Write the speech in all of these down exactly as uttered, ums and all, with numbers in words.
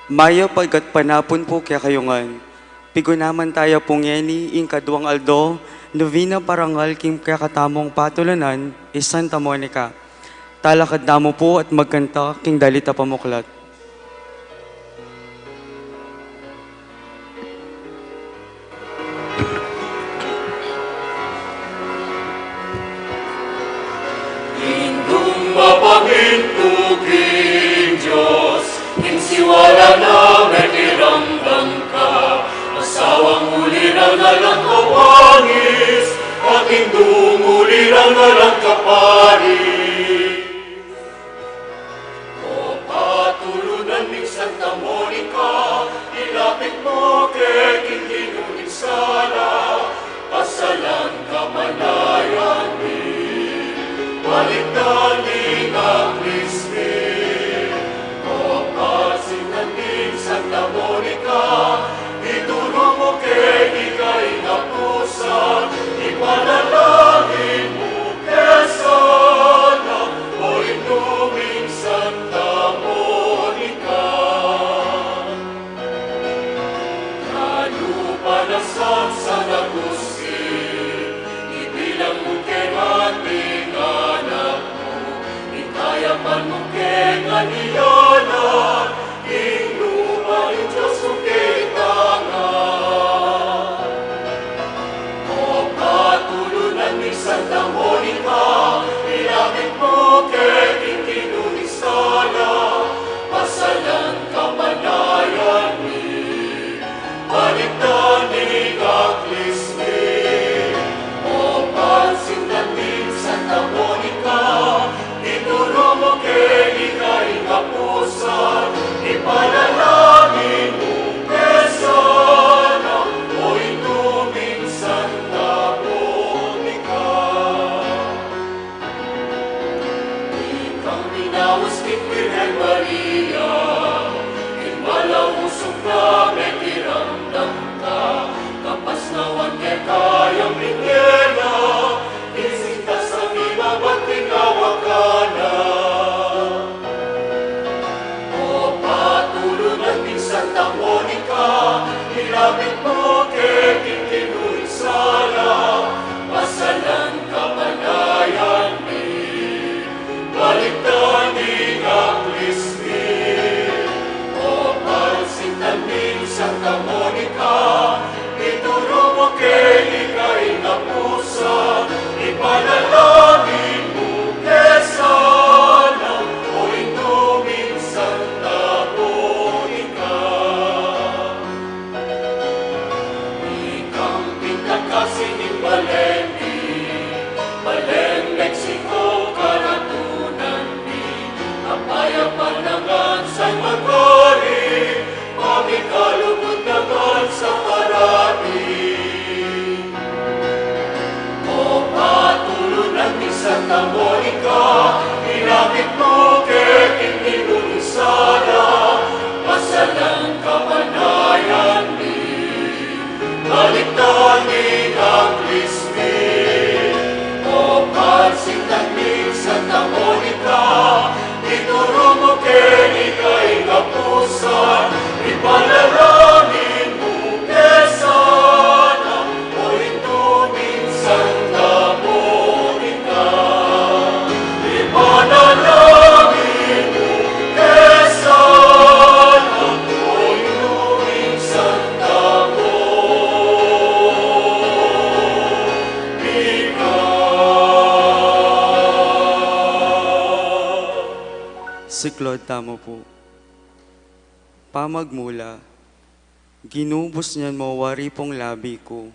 Mayap a gatpanapun pu kekayu ngan. Pigunaman taya pu ngeni ing kaduang aldo, nobena parangal king kekatamung patulunan, i Santa Monica. Talakad tamu pu at magkanta king dalit a pamuklat. Indung mapamintu king Dios, ing siwala na mekiramdam ka, asawang ulirang alang kawangis, at indung ulirang alang kaparis. O patulunan ning Santa Monica, ilapit mu ke king Ginu ing sala, pasalan kapanayan mi, balikdan ing aklis mi. O pansinan ning Santa Monica, ituru mu ke ika ing apusan, ipanalangin mu ke sana, o Indung Santa Monica. Kanu pa nang San Agustin, ibilang mu ke ing ating anak mu, ikayapan mu ke ngan iyanan ing lupa ning Dios mu ke itang O patulunan ning Santa Monica, ilapit mu ke king Ginu ing sala, pasalan kapanayan mi, balikdan ing aklis mi. O pansinan ning Santa Monica, ituru mu ke ika ing apusan, ipanalangin mu ke sana, o Indung Santa Monica. Ikang minawas ning Birhen Maria, ing malausung na mekiramdam ka, kapasnawan keka yang minye na, ing sintas a mimabat ning awa ka na. O patulunan ning Santa Monica, ilapit mu ke king Ginu ing sala, pasalan kapanayan mi, balikdan ing aklis mi. O pansinan ning Santa Monica, ituru mu ke ika ing apusan, ipanalangin mu ke sana, o Indung Santa Monica. Ikang pintakasi ning balen mi, balen Mexico karatunan mi, apayapan na ngan sang magari, pamikalugud na ngan sa parati. O patulunan ning Santa Monica, ilapit mu ke king Ginu ing sala, pasalan kapanayan mi, balikdan ing aklis mi. O pansinan ning Santa Monica, ituru mu ke ika ing apusan, ipanalangin mu ke sana, o Indung Santa Monica. Ipanalangin mu ke sana, o Indung Santa Monica. Siklaud tamu pu. Pamagmula. Ginu, busnan mu wari pung labi ku.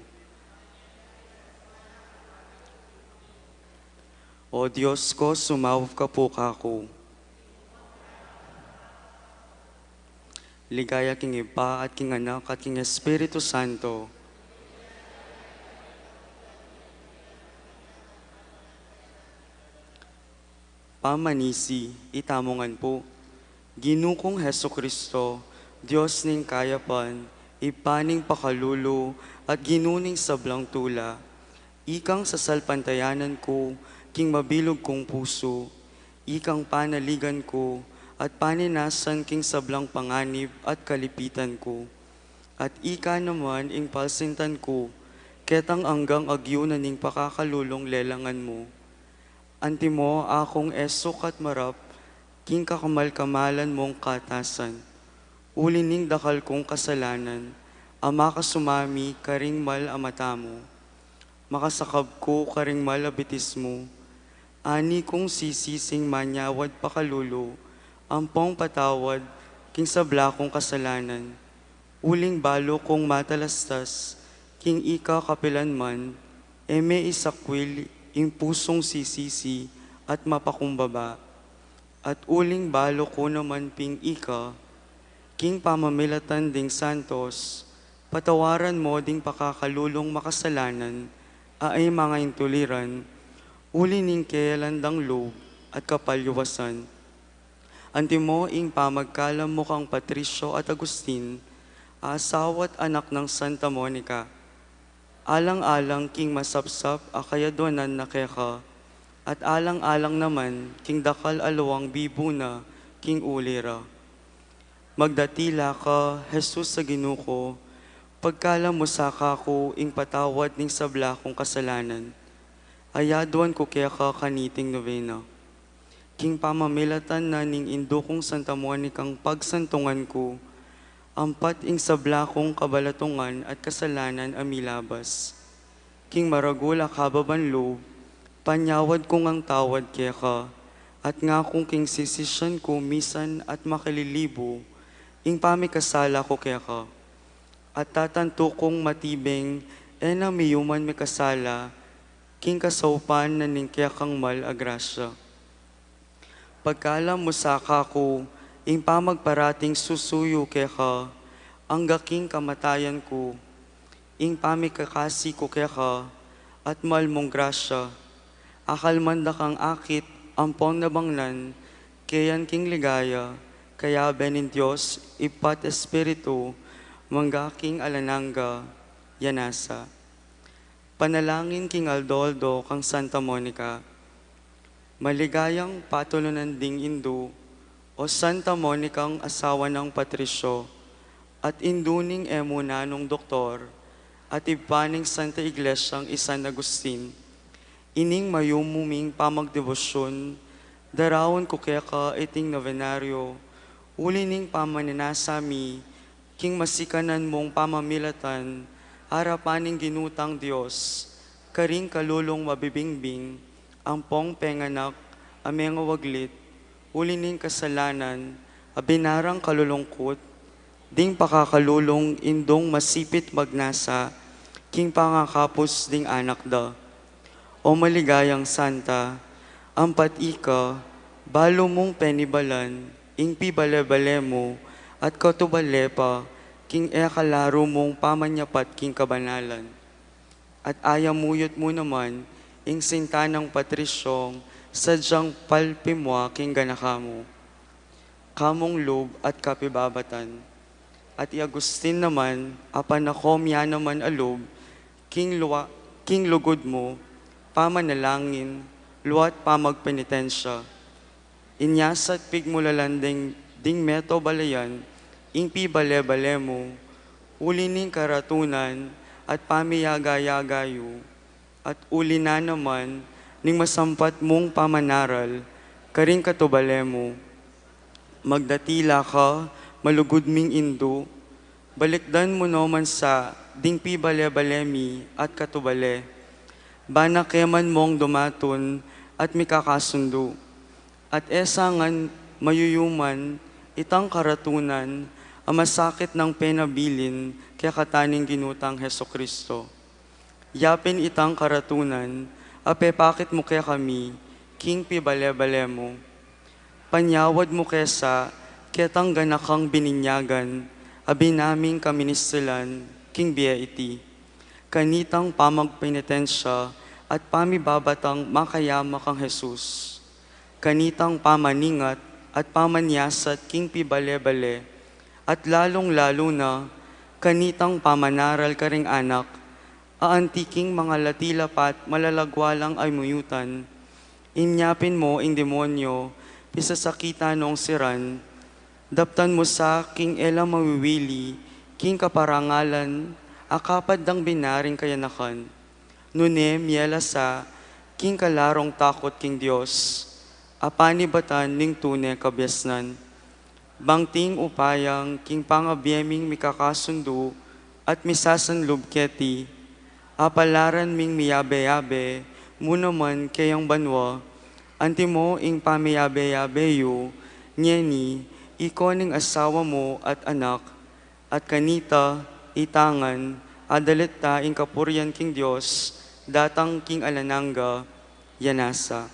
O Dios ku, sumaup ka pu kaku. Ligaya king Ibpa, at king Anak, at king Espiritu Santo. Pamanisi, itamu ngan pu. Ginu kung Jesucristo, Dios ning kayapan, Ibpa ning pakalulu, at Ginu ning sablang tula. Ikang sasalpantayanan ku king mabilug kung pusu, ikang panaligan ku, at paninasan king sablang panganib at kalipitan ku. At ika naman ing palsintan ku, ketang anggang agyu na ning pakakalulung lelangan mu. Antimo akung e sukat marap king kakamal-kamalan mung katasan, uli ning dakal kung kasalanan, a makasumami karing mal a mata mu. Makasakab ku karing mal a bitis mu, ani kung sisising manyawad pakalulu, ampong patawad king sabla kung kasalanan. Uling balu kung matalastas king ika kapilan man, e me isakwil ing pusung sisisi at mapakumbaba. At uling balu ku naman ping ika, king pamamilatan ding santos, patawaran mo ding pakakalulung makasalanan, a e mangaintuliran, uli ning keyalan dang lub at kapalyuwasan. Antimo ing pamagkalam mu kang Patricio at Agustin, asawa at anak nang Santa Monica. Alang-alang king masapsap a kayadwanan na keka, at alang-alang naman king dakal a luwang bibu na king uli ra. Magdatila ka, Jesus a Ginu ku, pagkalam mu sa kaku ing patawad ning sabla kung kasalanan. Ayadwan ku keka kaniting nobena. King pamamilatan na ning indu kung Santa Monicang pagsantungan ku, ampat ing sabla kung kabalatungan at kasalanan a milabas. King maragul a kababan lub, panyawad ku ngang tawad keka, at ngaku king sisisyan ku misan at makililibu ing pamikasala ku keka. At tatantu kung matibeng e na miyuman mikasala king kasaupan na ning kekang mal a grasya. Pagkalam mu sa kaku ing pamagparating susuyu keka angga king kamatayan ku, ing pamikakasi ku keka at mal mung grasya, akalman da kang akit ampong nabangnan keyan king ligaya, kayabe ning Dios Ibpa at Espiritu, mangga king alang angga. Ya nasa. Panalangin king aldo-aldo kang Santa Monica. Maligayang patulunan ding indu, o Santa Monicang asawa nang Patricio, at indu ning e mu nanung doktor, at ibpa ning Santa Iglesiang i San Agustin. Ining mayumu ming pamagdebosyun, daraun ku keka iting novenario, uli ning pamaninasa mi king masikanan mung pamamilatan, arapan ning Ginu tang Dios, karing kalulung mabibingbing, ampong penganak a mengawaglit, uli ning kasalanan a binarang kalulungkut, ding pakakalulung indung masipit magnasa king pangakapus ding anak da. O maligayang Santa, ampat ika, balu mung penibalan ing pibale-bale mu at katubale pa king e kalaru mung pamanyapat king kabanalan. At ayamuyut mu naman ing sinta nang Patriciong sadyang palpimwa king ganaka mu, kamung lub at kapibabatan. At i Agustin naman, a panakom ya naman a lub, king lua-, king lugud mu, pamanalangin, lua't pamagpenitensya. Inya sa pigmulalan ding, ding meto balayan, ing pibale-bale mu, uli ning karatunan at pamiyaga-yaga yu, at uli na naman ning masampat mung pamanaral karing katubale mu. Magdatila ka, malugud ming indu, balikdan mu no man sa ding pibale-bale mi at katubale. Bana ke man mung dumatun at mikakasundu. At e sa ngan mayuyuman itang karatunan a masakit nang penabilin kekataning Ginu tang Jesucristo. Yapin itang karatunan a pepakit mu kekami king pibale-bale mu. Panyawad mu ke sa ketang ganakang bininyagan a binaming kaministilan king bie iti, kanitang pamagpenitensya at pamibabatang makayama kang Jesus, kanitang pamaningat at pamanyasat king pibale-bale, at lalung-lalu na kanitang pamanaral karing anak, a anti king mangalati la pat malalagwa lang a muyutan. Inya pin mo ing demonyo, pisasakitan nong siran, daptan mu sa king e la mawiwili king kaparangalan a kapad dang binaring kayanakan. Nune mie la sa king kalarong takut king Dios, a panibatan ning tune kabiasnan. Bang ting upayang king pangabie ming mikakasundu at misasanlub keti, apalaran ming miyabe-yabe mu naman keyang banua, antimo ing pamiyabe-yabe yu ngeni, ikayu ning asawa mu at anak, at kanita, itangan, adalit ta ing kapurian king Dios, datang king alang angga. Ya nasa.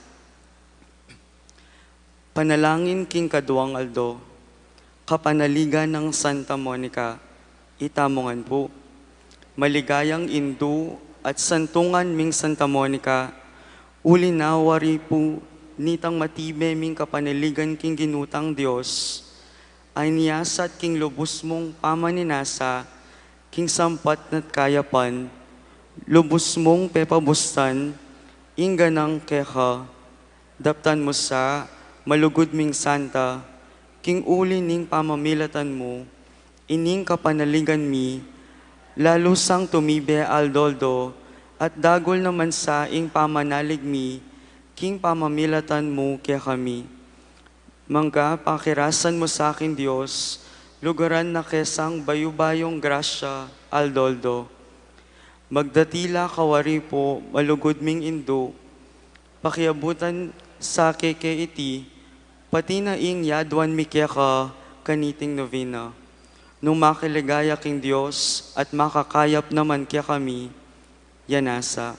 Panalangin king kaduang aldo. Kapanaligan nang Santa Monica, itamu ngan pu. Maligayang indu at santungan ming Santa Monica, uli na wari pu nitang matibe ming kapanaligan king Ginu tang Dios, a inyasat king lubus mung pamaninasa, king sampat na't kayapan, lubus mung pepabustan ing ganang keka. Daptan mu sa, malugud ming santa, king uli ning pamamilatan mu, ining kapanaligan mi, lalu sang tumibe aldo-aldo, at dagul naman sa ing pamanalig mi, king pamamilatan mu kekami. Mangga pakirasan mu sa king Dios, lugaran na ke sang bayu-bayung grasya aldo-aldo. Magdatila ka wari pu, malugud ming indu, pakiabutan sa ke ke iti, pati na ing yaduan mi keka kaniting novena. Nung makiligaya king Dios at makakayap naman kekami, ya nasa.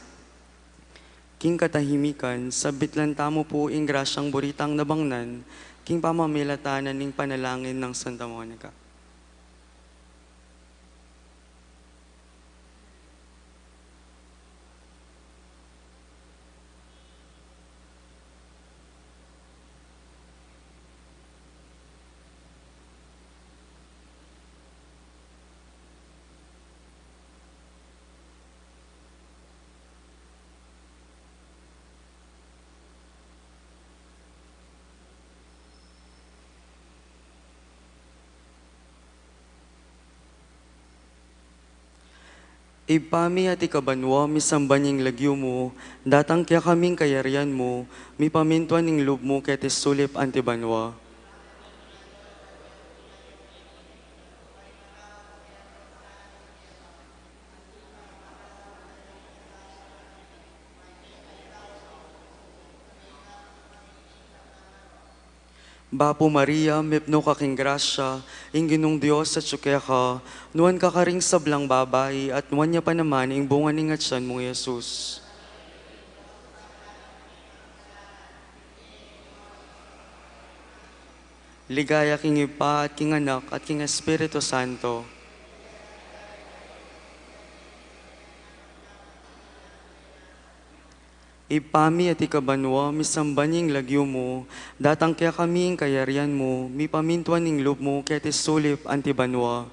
King katahimikan, sabitlan tamu pu ing grasyang buri tang nabangnan, king pamamilatan ning panalangin nang Santa Monica. Ibpa mi atiu ka banua, misamban ya ing lagyu mu, datang kekami ing kayarian mu, mipamintuan ing lub mu keti sulip anti banua. Bapu Maria, mipnu ka king grasya, ing Ginung Dios atyu keka, nuan ka karing sablang babai, at nuan ya pa naman ing bunga ning atyan mung Jesus. Ligaya king Ibpa, at king Anak, at king Espiritu Santo. Ibpa mi atiu ka banua, misamban ya ing lagyu mu, datang kekami ing kayarian mu, mipamintuan ing lub mu keti sulip anti banua.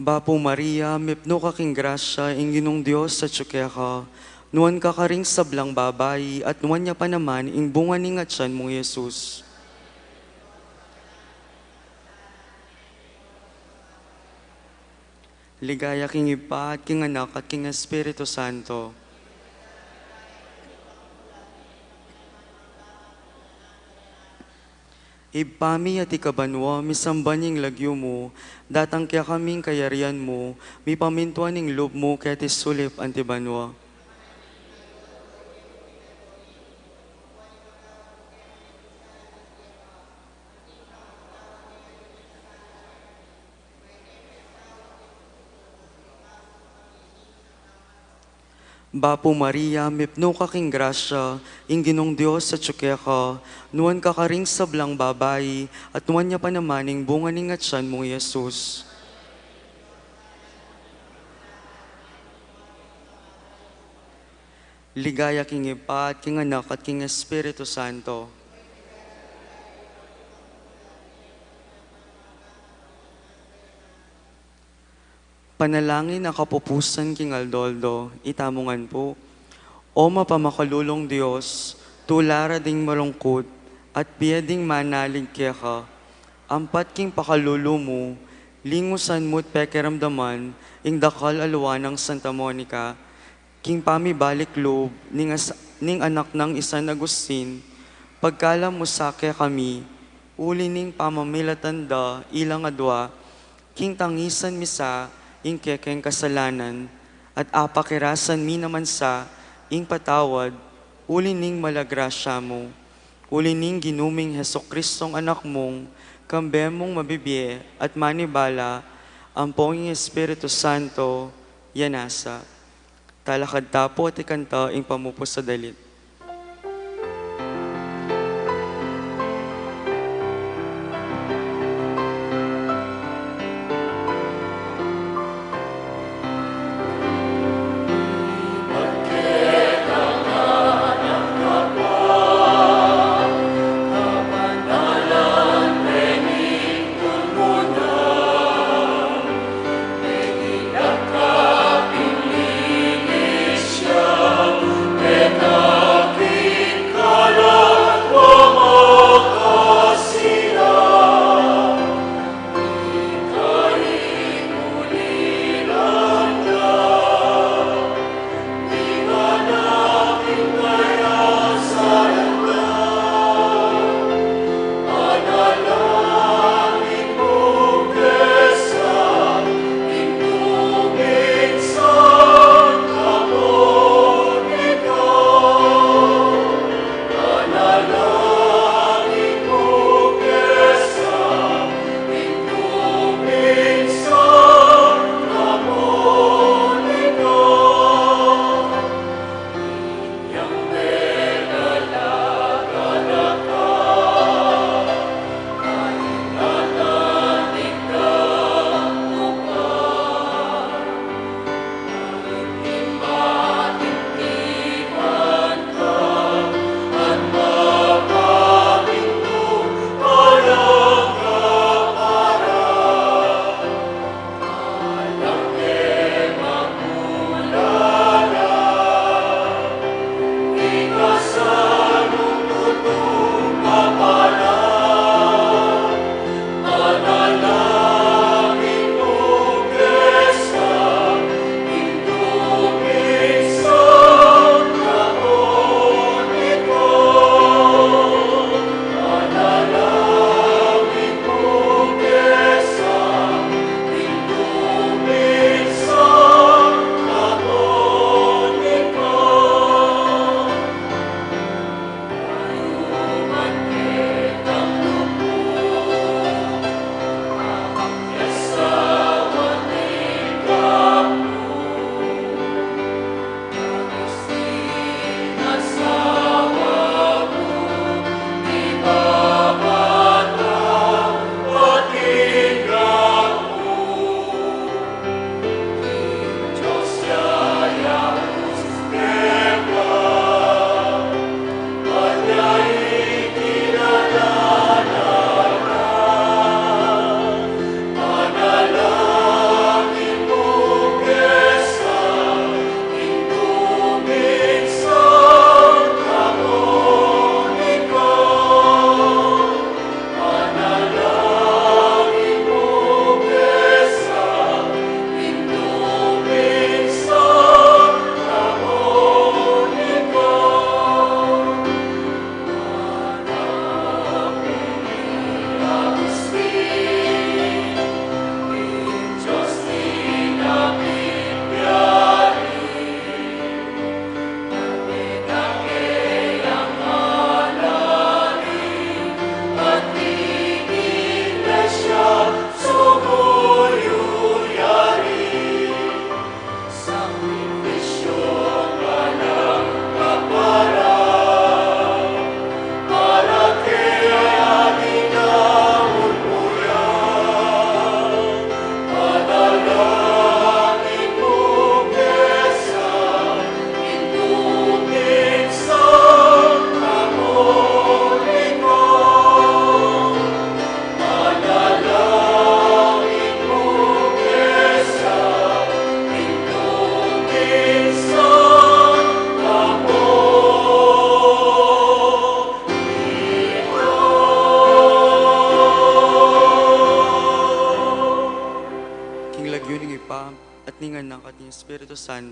Bapu Maria, mipnu ka king grasya, ing Ginung Dios atyu keka, nuan ka karing sablang babai, at nuan ya pa naman ing bunga ning atyan mung Jesus. Ligaya king Ibpa, at king Anak, at king Espiritu Santo. Ibpa mi atiu ka banua, misamban ya ing lagyu mu, datang kekami ing kayarian mu, mipamintuan ing lub mu keti sulip anti banua. Bapu Maria, mipnu ka king grasya, ing Ginung Dios atyu keka, nuan ka karing sablang babai, at nuan ya pa naman ing bunga ning atyan mu, i Jesus. Ligaya king Ibpa, at king Anak, at king Espiritu Santo. Panalangin a kapupusan king aldo-aldo, itamu ngan pu. O mapamakalulung Dios, tula ra ding malungkut, at bie ding manalig keka, ampat king pakalulu mu, lingusan mu't pekiramdaman ing dakal a lua nang Santa Monica, king pamibalik lub ning as-, ning anak nang i San Agustin, pagkalam mu sa kekami, uli ning pamamilatan da ilang adua, king tangisan mi sa ing kekeng kasalanan, at apakirasan mi naman sa ing patawad, uli ning mala grasya mu, uli ning Ginu ming Jesucristong Anak mung, kambe mung mabibie at manibala, ampong ing Espiritu Santo, ya nasa. Talakad ta pu at ikanta ing pamupusa dalit.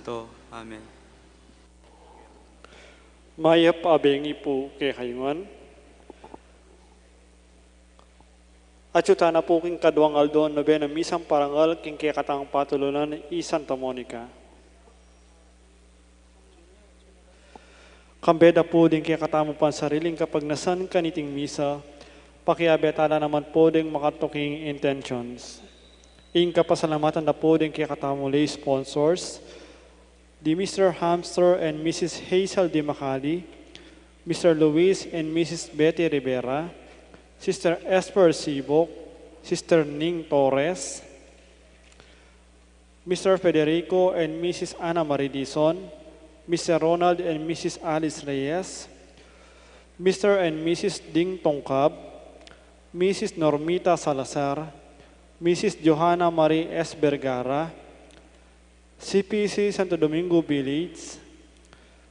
Santo. Amen. Mayap a bengi pu kekayu ngan. Atsu tana pu king kaduang aldo nobena misang parangal king kekatamung patulunan i Santa Monica. Kambe da pu ding kekatamung pansariling kapagnasan kaniting misa, pakiabe tala naman pu ding makatuking intentions. Ing kapasalamatan da pu ding kekatamung lay sponsors, di Mister Hamster and Missus Hazel Di Macali, Mister Luis and Missus Betty Rivera, Sister Esper Sibok, Sister Ning Torres, Mister Federico and Missus Ana Marie Dizon, Mister Ronald and Missus Alice Reyes, Mister and Missus Ding Tongkab, Missus Normita Salazar, Missus Johanna Marie S. Vergara, C P C Santo Domingo Village,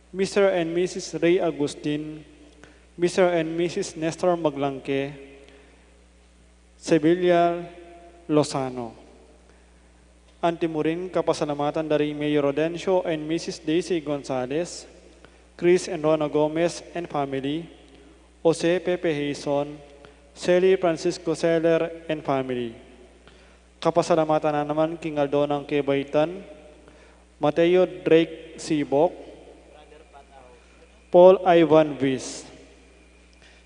Mister and Missus Ray Agustin, Mister and Missus Nestor Maglangke, Sevilla Lozano. Anti mu rin kapasalamatan da ri Mayor Rodencio and Missus Daisy Gonzalez, Chris and Rona Gomez and family, Jose Pepe Hazen, Sally Francisco Seller and family. Kapasalamatan na naman king aldo nang kebaitan, Mateo Drake Sibok, Paul Ivan Viz.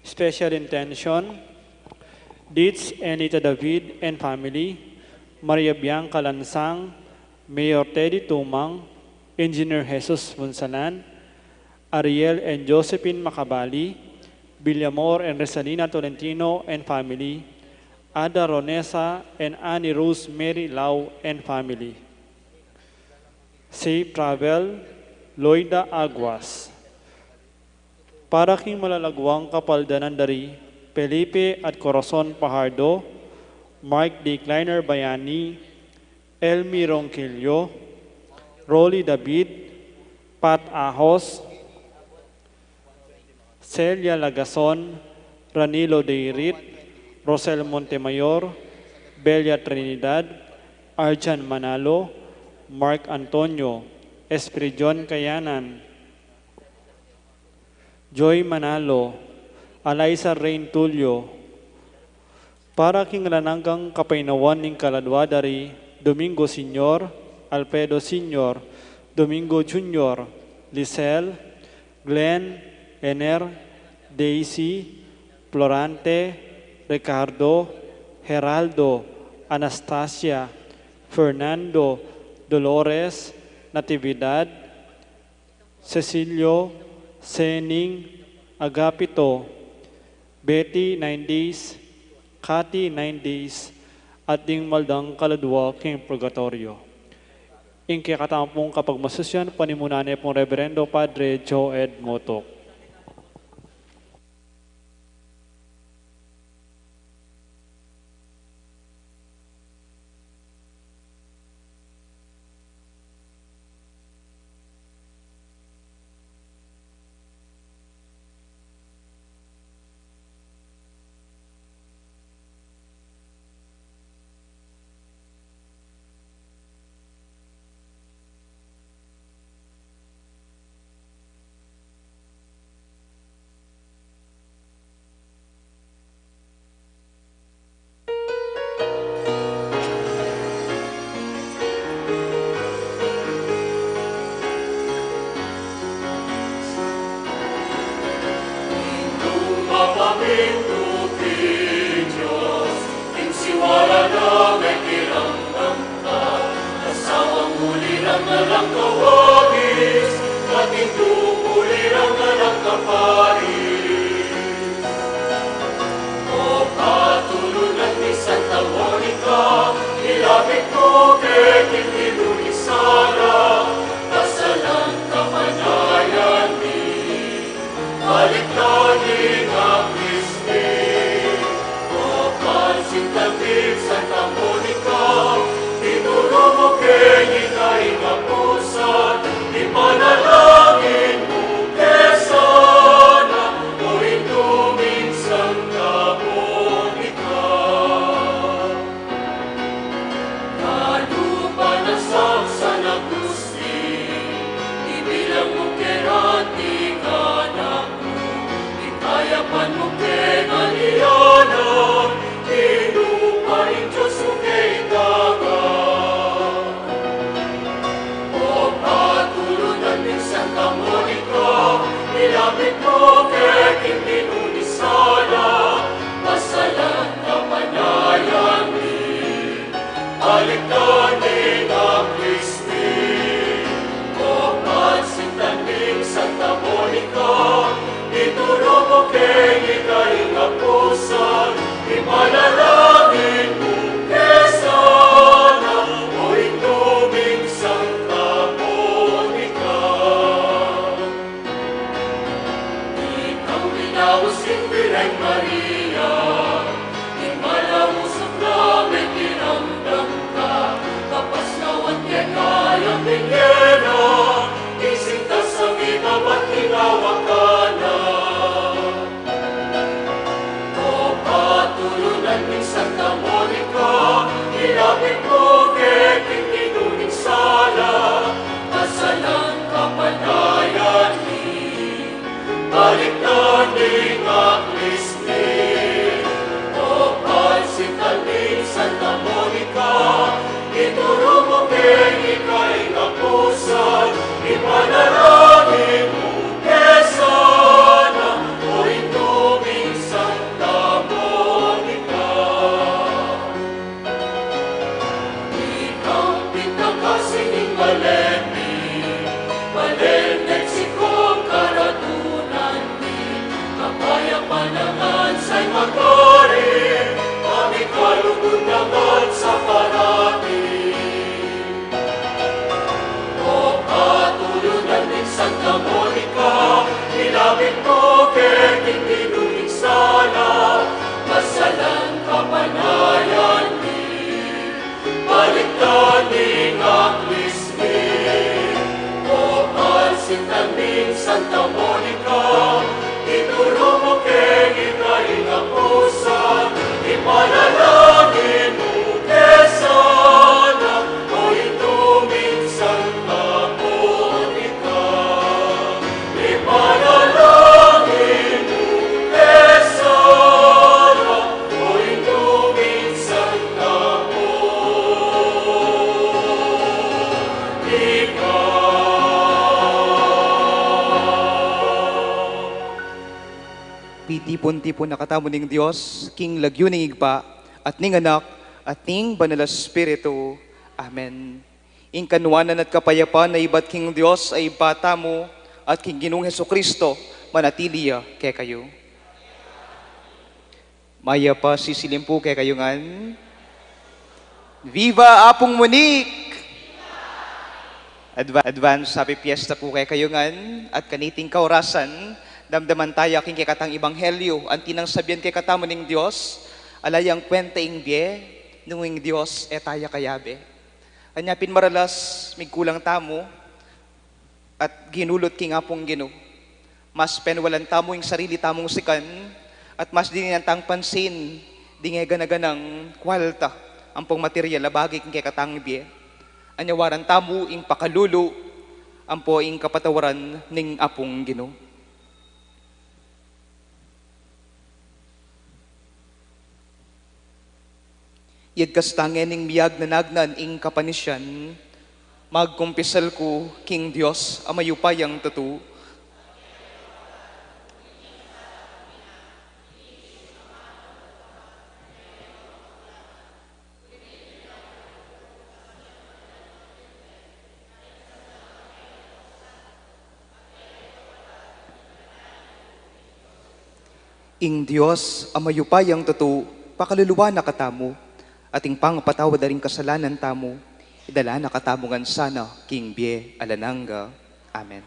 Special intention, Dids Enita David and family, Maria Bianca Lansang, Mayor Teddy Tumang, Engineer Jesus Bunsalan, Ariel and Josephine Macabali, Villamor and Resalina Tolentino and family, Ada Ronesa and Annie Rose Mary Lau and family. Safe travel, Loida Aguas. Para king malalaguang kapaldanan da ri Felipe at Corazon Pajardo, Mark D. Kleiner Bayani, Elmi Ronquillo, Rolly David, Pat Ahos, Celia Lagason, Ranilo Deirit, Rosel Montemayor, Belia Trinidad, Arjan Manalo, Mark Antonio, Espiridion Kayanan, Joy Manalo, Alaisa Rain Tulio, para king alang anggang kapaynawan ning kaladua da ri Domingo Senior, Alfredo Senior, Domingo Junior, Lisel, Glenn, Ener, Daisy, Florante, Ricardo, Geraldo, Anastasia, Fernando, Dolores, Natividad, Cecilio, Sening, Agapito, Betty, nine days, Cathy, nine days, at ding maldang kaladua king purgatoryo. Ing kekatamung kapagmasusian, panimunan ne pung Reverendo Padre Joe Ed Motok. O patulunan mi Santa Monica, ilapit mu ke king Dilu mi Sara, pasalan ka pa ning ayan mi, balik ka ning Kristi. O pansin tampik Santa Monica, tinuru mu keni ing kapusan, Santa Monica, ituru mu keng ika ing apusan, ipanalangin mu ke sana, o Indu ming Santa Monica. Ipanalangin mu ke sana, o Indu ming Santa Monica. Pitipun-tipun na katamu ning Dios, king lagyu ning Ibpa, at ning Anak, at ning Banal a Espiritu. Amen. Ing kanuanan at kapayapan a ibat king Dios a Ibpa tamu at king Ginung Jesucristo, manatili ya kekayu. Mayap a sisilim pu kekayu ngan. Viva Apung Monique! Adva-, advance Happy Fiesta pu kekayu ngan, at kaniting kaorasan, damdaman taya king kekatang ebanghelyo, anti nang sabian kekatamu ning Dios, ala yang kwenta ing bie, nung ing Dios e taya kayabe. Anya pin maralas, migkulang tamu, at ginulut king Apung Ginu. Mas penwalan tamu ing sarili tamung sikan, at mas dininan tang pansin, ding e gana-ganang kwalta, ampong material a bage king kekatang bie. Anyawaran tamu ing pakalulu, ampo ing kapatawaran ning Apung Ginu. Yagkas ta ngening miyagnan-agnan ing kapanisian, magkumpisal ku king Dios a mayupayang tutu. Ing Dios a mayupayang tutu, pakaluluan na katamu, at ing pangapatawad da ring kasalanan tamu, idala na katamu ngan sana king bie alang angga. Amen.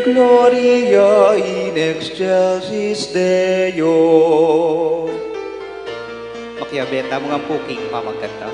Gloria in excelsis Deo. Makiabe tamu ngan pu king pamagkanta.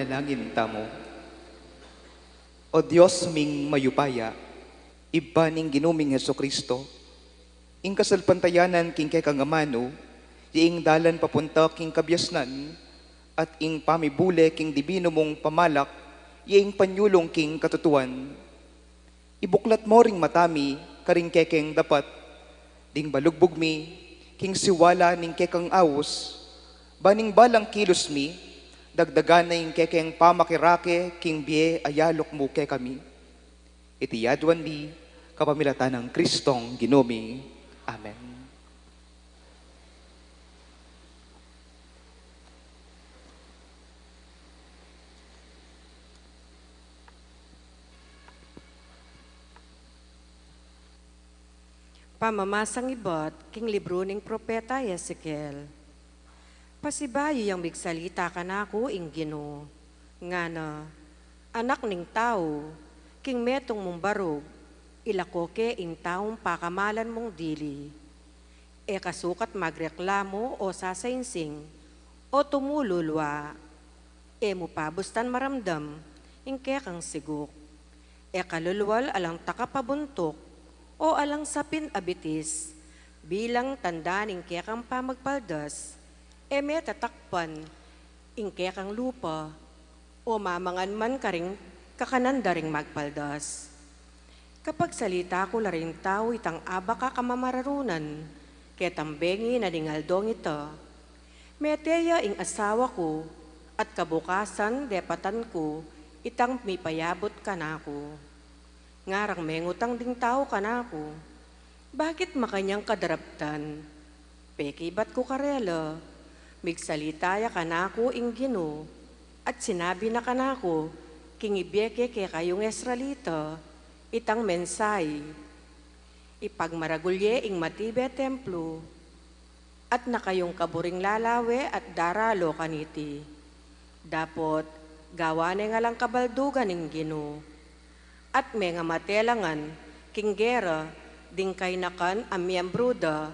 Manalangin tamu. O Dios ming mayupaya, Ibpa ning Ginu ming Jesucristo, ing kasalpantayanan king kekang amanu, ya ing dalan papunta king kabiasnan, at ing pamibule king dibinu mung pamalak, ya ing panyulung king katutuan. Ibuklat mu ring mata mi karing kekeng dapat, ding balugbug mi king siwala ning kekang aus, ban ing balang kilus mi, dagdagan na ing kekeng pamakirake king bie a yaluk mu kekami. Iti aduan mi kapamilatan nang Kristong Ginu mi. Amen. Pamamasang ibat king libru ning propeta Ezekiel. Pasibayu yang migsalita kanaku ing Ginu, ngana, anak ning tau, king metung mung barug, ilako ke ing taung pakamalan mung dili. E ka sukat magreklamu o sasainsing, o tumululwa. E mu pa bustan maramdam ing kekang siguk. E ka lulwal alang takap a buntuk, o alang sapin a bitis, bilang tanda ning kekang pamagpaldas. E me tatakpan ing kekang lupa, o mamangan man karing kakanan da ring magpaldas. Kapagsalita ku la ring tau itang abak a kamamararunan, ketang bengi na ning aldong ita. Mete ya ing asawa ku, at kabukasan depatan ku itang mipayabut kanaku. Ngarang mengutang ding tau kanaku, bakit makanyan ka daraptan? Pekibat ku karela, migsalita ya kanaku ing Ginu, at sinabi na kanaku, king ibie ke kekayung Israelita, itang mensahe. Ipagmaragul ye ing matibe templo, at na kayung kaburing lalawe at daralo kaniti. Dapot, gawa ne ngan lang kabaldugan ning Ginu. At mengamate la ngan king gera ding kainakan a miembru da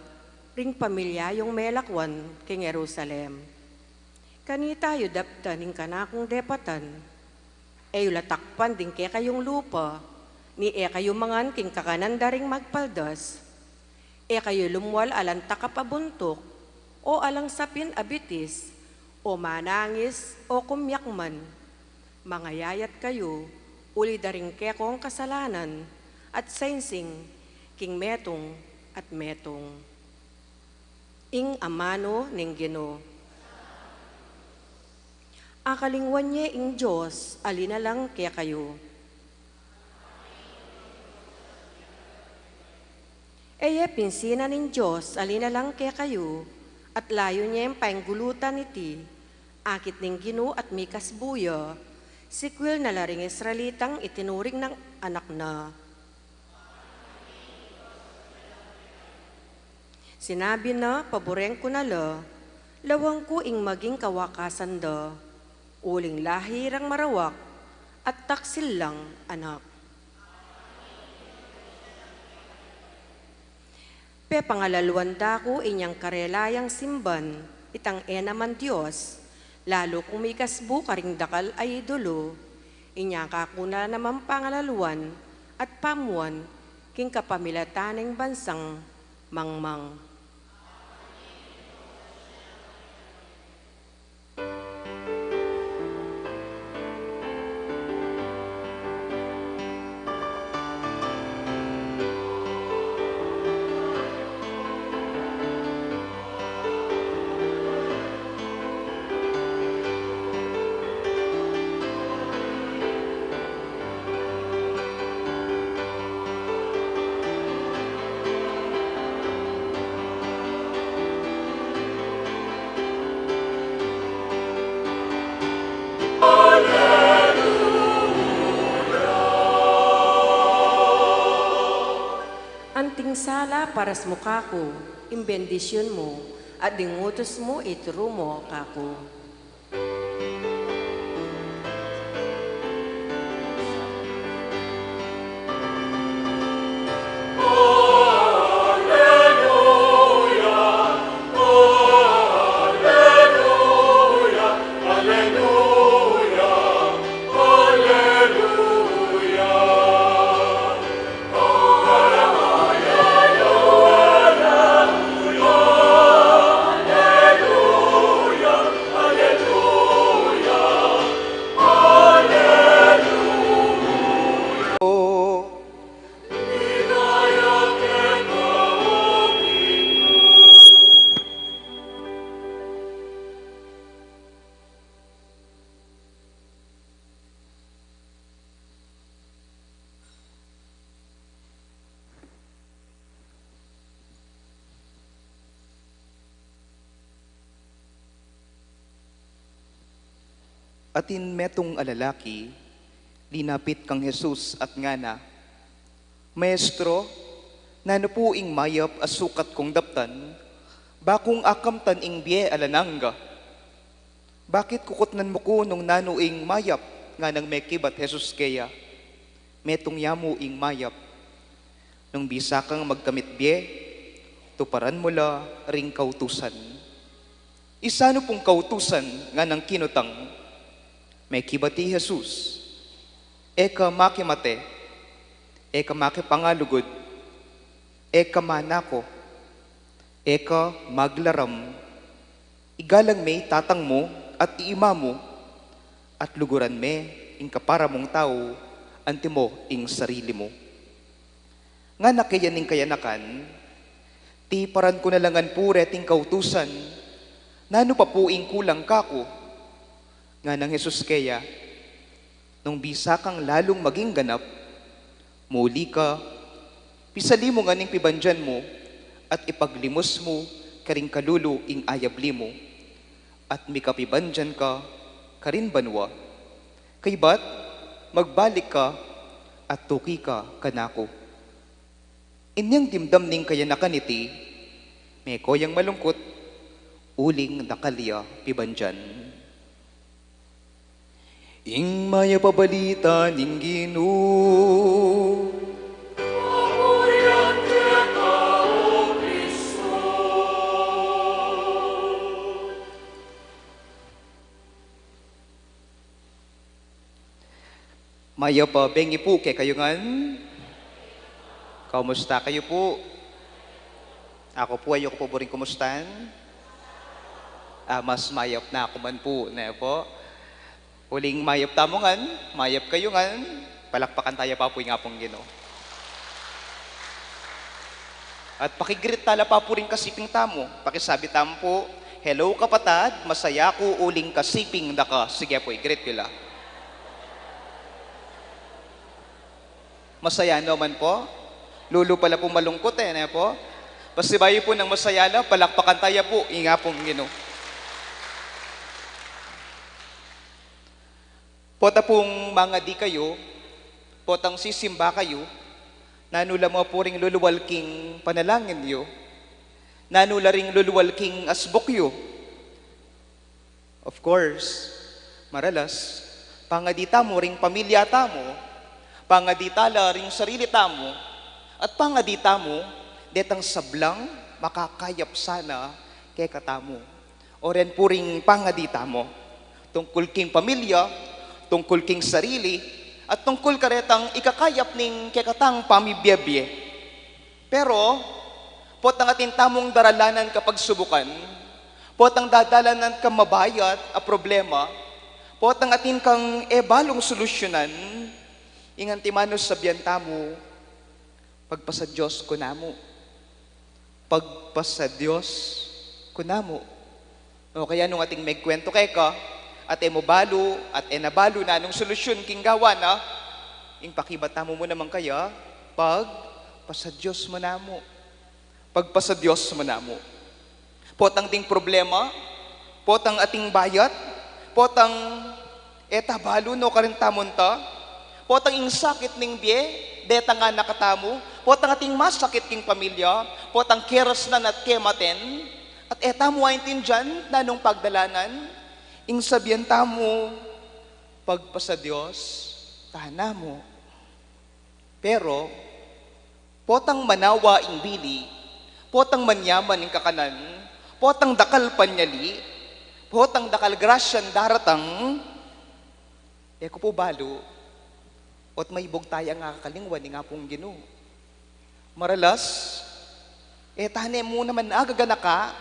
ring pamilya yung melakwan king Jerusalem. Kanita yu daptan ing kanakung depatan. E yu la takpan ding kekayung lupa, ni e kayu mangan king kakanan da ring magpaldas. E kayu lumwal alang takap a buntuk, o alang sapin a bitis, o manangis, o kumyak man. Mangayayat kayu, uli da ring kekong kasalanan, at sainsing, king metung at metung. Ing amanu ning Ginu. Akalingwan ye ing Dios a linalang kekayu. E ye pinsinan ning Dios a linalang kekayu, at layun yeng painggulutan iti, akit ning Ginu at mikasbu ya, sikwil na la ring Israelitang itinuring nang anak na. Sinabi na, paburen ku na la, lawan ku ing maging kawakasan da, uling lahi rang marawak, at taksil lang anak. Pepangalaluan da ku inyang karelayang simban itang e naman Dios, lalu kung mikasbu karing dakal a idolo, inya ka ku na naman pangalaluan at pamuan king kapamilatan ning bansang mangmang. Anting sala paras mu kaku, ing bendisyun mu, at ding utus mu ituru mu kaku. Atin metung a lalaki, linapit kang Jesus at ngana, "Maestro, nanu pu ing mayap a sukat kung daptan, ba kung akamtan ing bie alang angga?" "Bakit kukutnan mu ku nung nanu ing mayap?" nganang mekibat Jesus keya. "Metung ya mu ing mayap. Nung bisa kang magkamit bie, tuparan mu la ring kautusan." "Isanu pung kautusan?" nganang kinutang. Mekibat i Jesus, "E ka makimate, e ka makipangalugud, e ka manako, e ka maglaram, igalang me i tatang mu at i ima mu, at luguran me ing kapara mung tau antimo ing sarili mu." Ngana keya ning kayanakan, "Tiparan ku na la ngan pu reting kautusan, nanu pa pu ing kulang kaku?" Nganang Jesus keya, "Nung bisa kang lalung maging ganap, muli ka, pisali mu ngan ing pibandian mu, at ipaglimus mu karing kalulu ing ayabli mu, at mikapibandian ka karin banua. Kaybat, magbalik ka at tuki ka kanaku." Inyang dimdam ning kayanakan iti, meko yang malungkut, uling dakal ya pibandian. Ing mayap a balita ning Ginu. Mayap a bengi pu kekayu ngan. Kamusta kayu pu? Aku pu, e yu ku pu buring kumustan? Ah, mas mayap na ku man pu, ne pu? Uling mayap tamu ngan, mayap kayu ngan, palakpakan taya pa pu ing Apung Ginu. At paki-greet tala pa pu ring kasiping tamu. Pakisabi tamu pu, "Hello, kapatad. Masaya ku uling kasiping da ka." Sige pu, i-greet yu la. Masaya naman pu. Lulu pala pu malungkut e, ne pu? Pasibayu pu nang masaya la, palakpakan taya pu ing Apung Ginu. Pota pung mangadi kayu, potang sisimba kayu, nanu la mu pu ring lulual king panalangin yu, nanu la ring lulual king asbuk yu. Of course, maralas, pangadi tamu ring pamilya tamu, pangadi tala ring sarili tamu, at pangadi tamu detang sablang makakayap sana kekatamu. O ren pu ring pangadi tamu tungkul king pamilya, tungkul king sarili, at tungkul karetang ikakayap ning kekatang pamibiebie. Pero potang atin tamung daralanan kapagsubukan, potang dadalanan kang mabayat a problema, potang atin kang e balung solusyunan, ing antimanu sabian tamu, "Pagpasa Dios ku namu. Pagpasa Dios ku namu." O kaya nung atin megkuwentu keka, at e mu balu, at e na balu nanung solusyun king gawa na, ing pakibat tamu mu naman kaya, "Pagpasa Dios mu namu. Pagpasa Dios mu namu." Potang ding problema, potang atin bayat, potang e ta balu no karin tamu nta, potang ing sakit ning bie, detang anak tamu, potang atin masakit king pamilya, potang kerasnan at kematen, at e tamu aintindian nanung pagdalanan, ing sabian tamu, "Pagpasa Dios ta namu." Pero potang manawa ing bili, potang manyaman ing kakanan, potang dakal panyali, potang dakal grasyan daratang, e ku pu balu, ot maibug taya ing akalingwan ning Apung Ginu. Maralas, e ta ne mu naman agaganaka,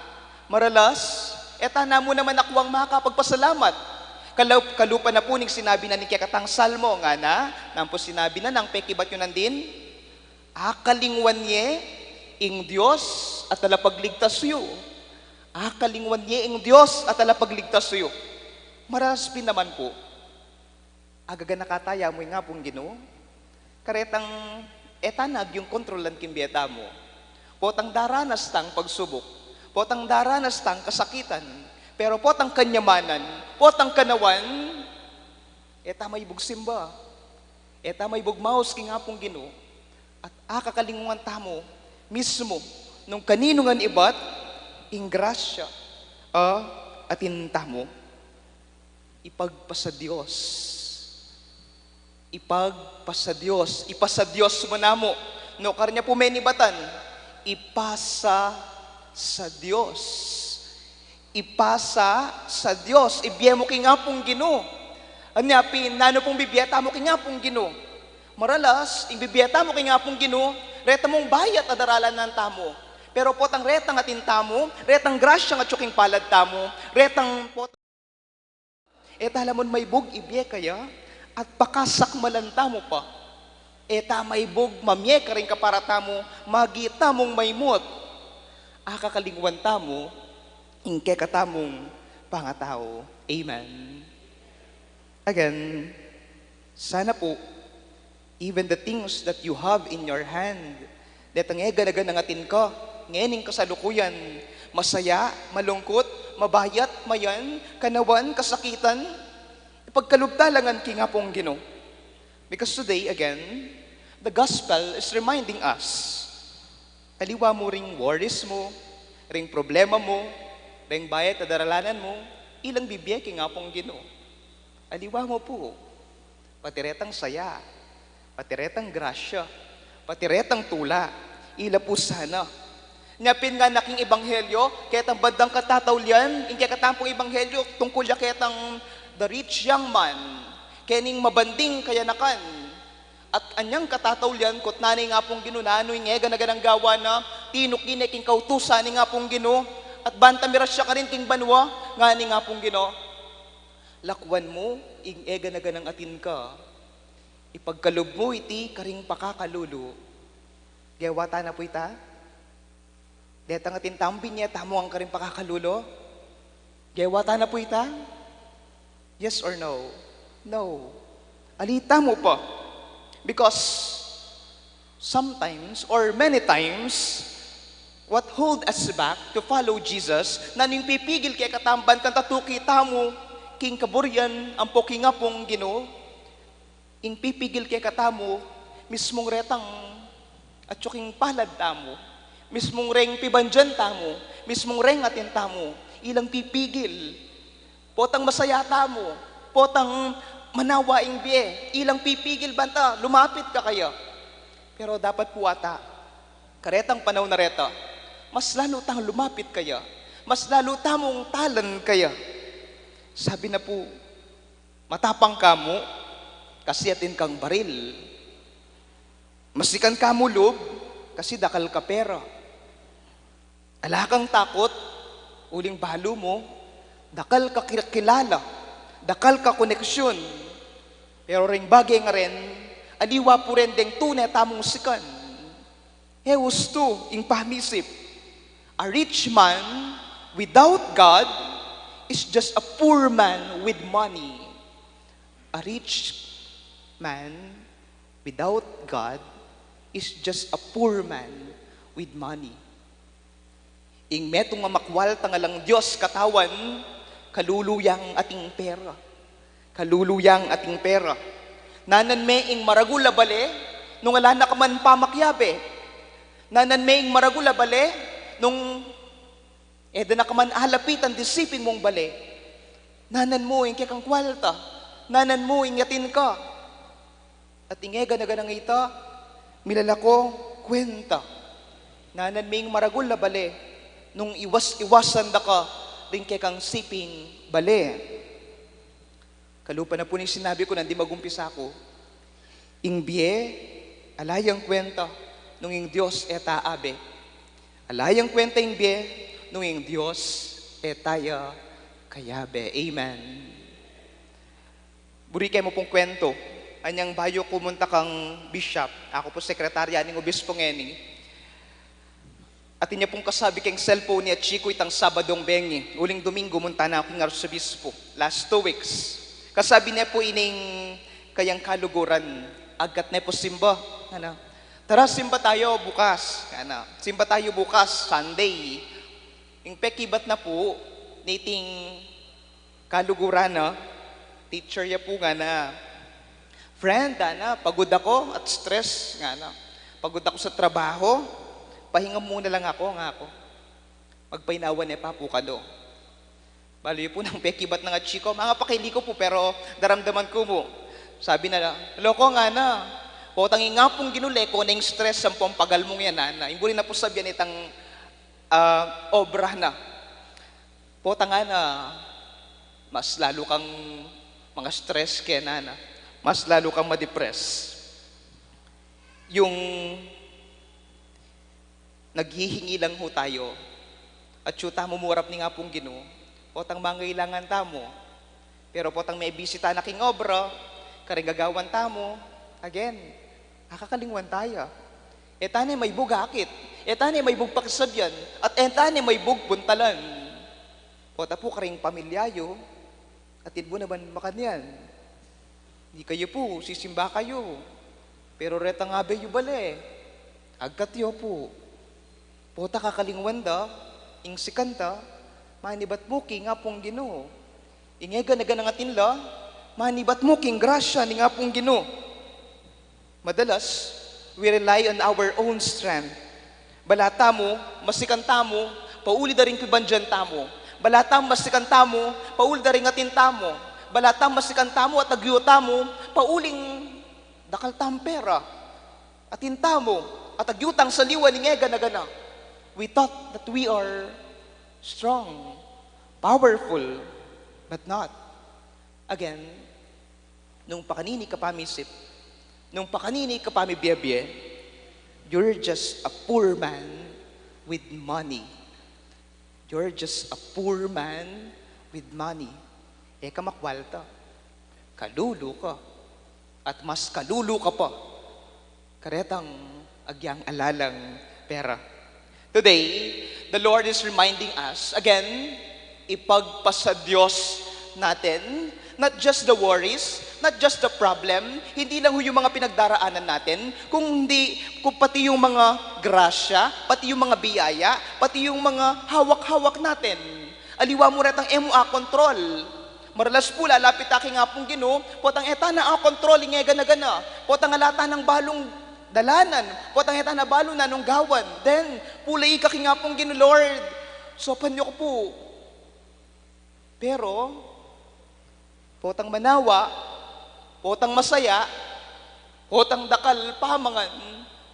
maralas, e ta na mu naman akuang makapagpasalamat. Kalu-, kalupa na pu ning sinabi na ning kekatang salmo, ngana, nanu pu sinabi na nang pekibat yu nandin, "Akalingwan ye ing Dios a talapagligtas yu. Akalingwan ye ing Dios a talapagligtas yu." Maralas pin naman pu, agaganaka taya mu ing Apung Ginu, karetang e ta na agyung kontrolan king bie tamu. Potang daranas tang pagsubuk, potang daranas tang kasakitan, pero potang kanyamanan, potang kanawan, E ta maibug simba. E ta maibug maus king Apung Ginu. At akakalingwan tamu mismu nung kaninu ngan ibat ing grasya a atin tamu. Ipagpasa Dios. Ipagpasa Dios. Ipasa Dios mu namu. No, karnya pu menibatan. Ipasa sa Dios. Ipasa sa Dios. Ibie mu king Apung Ginu. Anya pin, nanu pung bibie tamu king Apung Ginu? Maralas, ing bibie tamu king Apung Ginu, reta mung bayat a daralanan tamu. Pero potang retang atin tamu, retang grasya ngan atyu king palad tamu, retang pot-, e ta la mun maibug ibie kaya, at pakasakmalan tamu pa. E ta maibug mamie karing kapara tamu, magi tamung maimut. Akakalingwan tamu ing kekatamung pangatau. Amen. Again, sana pu, even the things that you have in your hand, detang e gana-ganang atin ka ngening kasalukuyan, masaya, malungkut, mabayat, mayan, kanawan, kasakitan, ipagkalub ta la ngan king Apung Ginu. Because today, again, the gospel is reminding us, aliwa mu ring worries mu, ring problema mu, ring bayat a daralanan mu, ilang bibie king Apung Ginu. Aliwa mu pu, pati retang saya, pati retang grasya, pati retang tula, ila pu sana. Nya pin ngana king ebanghelyo, ketang bandang katataulian, ing kekatampung ebanghelyo, tungkul ya ketang the rich young man, kening mabanding kayanakan. At anyang katataulian, kutnan ne ing Apung Ginu nanu ing e gana-ganang gawa na, tinuki ne king kautusan ning Apung Ginu, at banta mirasya karin king banua, ngana ning Apung Ginu, lakuan mu ing e gana-ganang atin ka, ipagkalub mu iti karing pakakalulu. Gewa ta na pu ita? Detang atin tamu, binie tamu ngan karing pakakalulu? Gewa ta na pu ita? Yes or no? No. Ali tamu pa. Because sometimes or many times, what hold us back to follow Jesus, nanu ing pipigil kekatamu ban kang tatuki tamu king kaburian ampo king Apung Ginu, ing pipigil kekatamu, mismung retang atyu king palad tamu, mismung reng pibandian tamu, mismung reng atin tamu, ilang pipigil. Potang masaya tamu, potang manawa ing bie, ilang pipigil banta lumapit kaya. Pero dapat pu ata, karetang panaun a reta, mas lalu tang lumapit kaya, mas lalu tamung talan kaya. Sabi na pu, matapang ka mu, kasi atin kang baril. Masikan ka mu lub, kasi dakal ka pera. Ala kang takut, uling balu mu, dakal ka ki-, kilala, dakal ka koneksyon. Pero ring bage ngaren, aliwa pu ren deng tune tamung sikan. E ustu ing pamisip. A rich man without God is just a poor man with money. A rich man without God is just a poor man with money. Ing metung a makwalta ngan lang Dios katawan, kalulu yang ating pera. Kalulu yang ating pera. Nanan me ing maragul a bale, nung ala na ka man pamakiabe. Nanan me ing maragul a bale, nung e da na ka man alapitan ding siping mung bale. Nanan mu ing kekang kwalta. Nanan mu ing atin ka. At ing e gana-ganang ita, milalako kwenta. Nanan me ing maragul a bale, nung iwas-iwasan da ka ring kekang siping bale. Kalupa na pu ning sinabi ku nandin magumpisa ku, ing bie, ala yang kwenta nung ing Dios e ta abe. Ala yang kwenta ing bie nung ing Dios e ta ya kayabe. Amen. Buri ke mu pung kwento, anyang bayu ku munta kang bishop, aku pu sekretarya ning obispo ngeni. Atin ya pung kasabi keng cellphone ni Chico itang Sabadong bengi, uling Domingo munta na ku king arsobispo. Last two weeks. Kasabi ne pu ining kayang kaluguran, agkat ne pu simba. Ano? Tara, simba tayo bukas. Ano? Simba tayo bukas, Sunday. Ing pekibat na pu niting kaluguran na, Teacher ya pu ngana, "Friend," ngana, "pagod ako at stress," ngana. "Pagod ako sa trabaho. Pahinga muna lang ako," ngaku. Magpainawa ne pa pu kanu. Balu yu pu nang pekibat nang atsu ku, mangapakili ku pu, pero daramdaman ku mu. Sabi na la, "Loko," ngana, "potang ing Apung Ginu leko na ing stress ampong pagal mung yan," ngana. Ing buri na pu sabian itang, ah, obra na. Potang ngana, mas lalu kang manga-stress keni, ngana. Mas lalu kang ma-depress. Yung naghihingi lang ho tayo, atsu tamu murap ning Apung Ginu, potang mangailangan tamu. Pero potang mebisita na king obra, karing gagawan tamu, again, akakalingwan taya. E ta ne maibug akit, e ta ne maibug pakisabian, at e ta ne maibug buntalan. Pota pu karing pamilya yu, atin mu naman makanyan. Di kayu pu, sisimba kayu. Pero retang abe yu bale, agkat yu pu. Pota kakalingwan da ing sikan da, manibat mu king Apung Ginu. Ing e gana-ganang atin la, manibat mu king grasya ning Apung Ginu. Madalas, we rely on our own strength. Balu tamu, masikan tamu, pauli da ring pibandian tamu. Balu tamu, masikan tamu, pauli da ring atin tamu. Balu tamu, masikan tamu, atagyu tamu, pauling dakal tamung pera. Atin tamu, atagyu tang saliwa ning e gana-gana. We thought that we are strong, powerful, but not. Again, nung pakanini ka pamisip, nung pakanini ka pamibie-bie, you're just a poor man with money. You're just a poor man with money. E ka makwalta. Kalulu ka. At mas kalulu ka pa karetang agyang alalang pera. Today, the Lord is reminding us, again, ipagpasaDiyos natin, not just the worries, not just the problem, hindi lang ho yung mga pinagdaraanan natin, kung hindi, kung pati yung mga grasya, pati yung mga biyaya, pati yung mga hawak-hawak natin. Aliwa mu retang e mu akontrol. Maralas pu, lalapit ta king Apung Ginu, potang e ta na akontrol ing e gana-gana, potang ala ta nang balung dalanan, potang e ta na balu nanung gawan. Then, pulai ka king Apung Ginu, "Lord, saupan yu ku pu." Pero, potang manawa, potang masaya, potang dakal pamangan,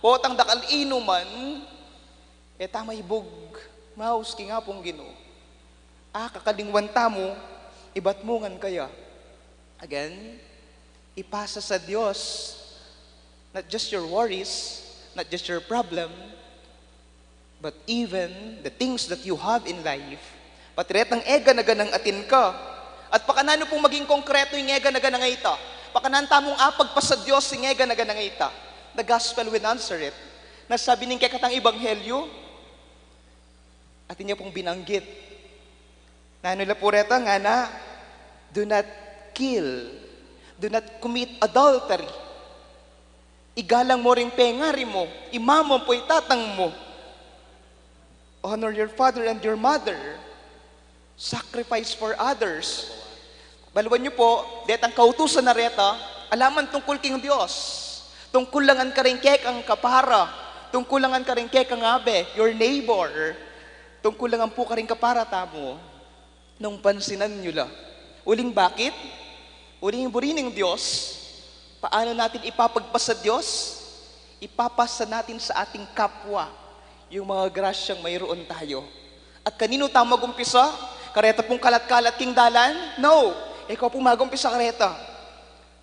potang dakal inuman, e ta maibug maus king Apung Ginu. Akakalingwan tamu, ibat mu ngan kaya. Again, ipasa sa Diyos, not just your worries, not just your problem, but even the things that you have in life. Pati retang e gana-ganang atin ka. At pakananu pung maging konkreto ing e gana-ganang ita? Pakananu tamung apagpasa Diyos ing e gana-ganang ita? The gospel will answer it. Na sabi ning kekatang ebanghelyo, atin ya pung binanggit. Nanu la pu reta? Ngana, "Do not kill. Do not commit adultery. Igalang mu ring pengari mu, i mama mu, i tatang mu. Honor your father and your mother. Sacrifice for others." Baluan yu pu, detang kautusan a reta, ala man tungkul king Dios. Tungkul la ngan karing kekang kapara. Tungkul la ngan karing kekang abe, your neighbor. Tungkul la ngan pu karing kapara tamu. Nung pansinan yu la. Uling bakit? Uling buri ning Dios, paano natin ipapagpasa Diyos? Ipapasa natin sa ating kapwa yung mga grasyang mayroon tayo. At kanino tamu magumpisa? Kareta pung kalat-kalat king dalan? No! Ikaw pu magumpisa kareta.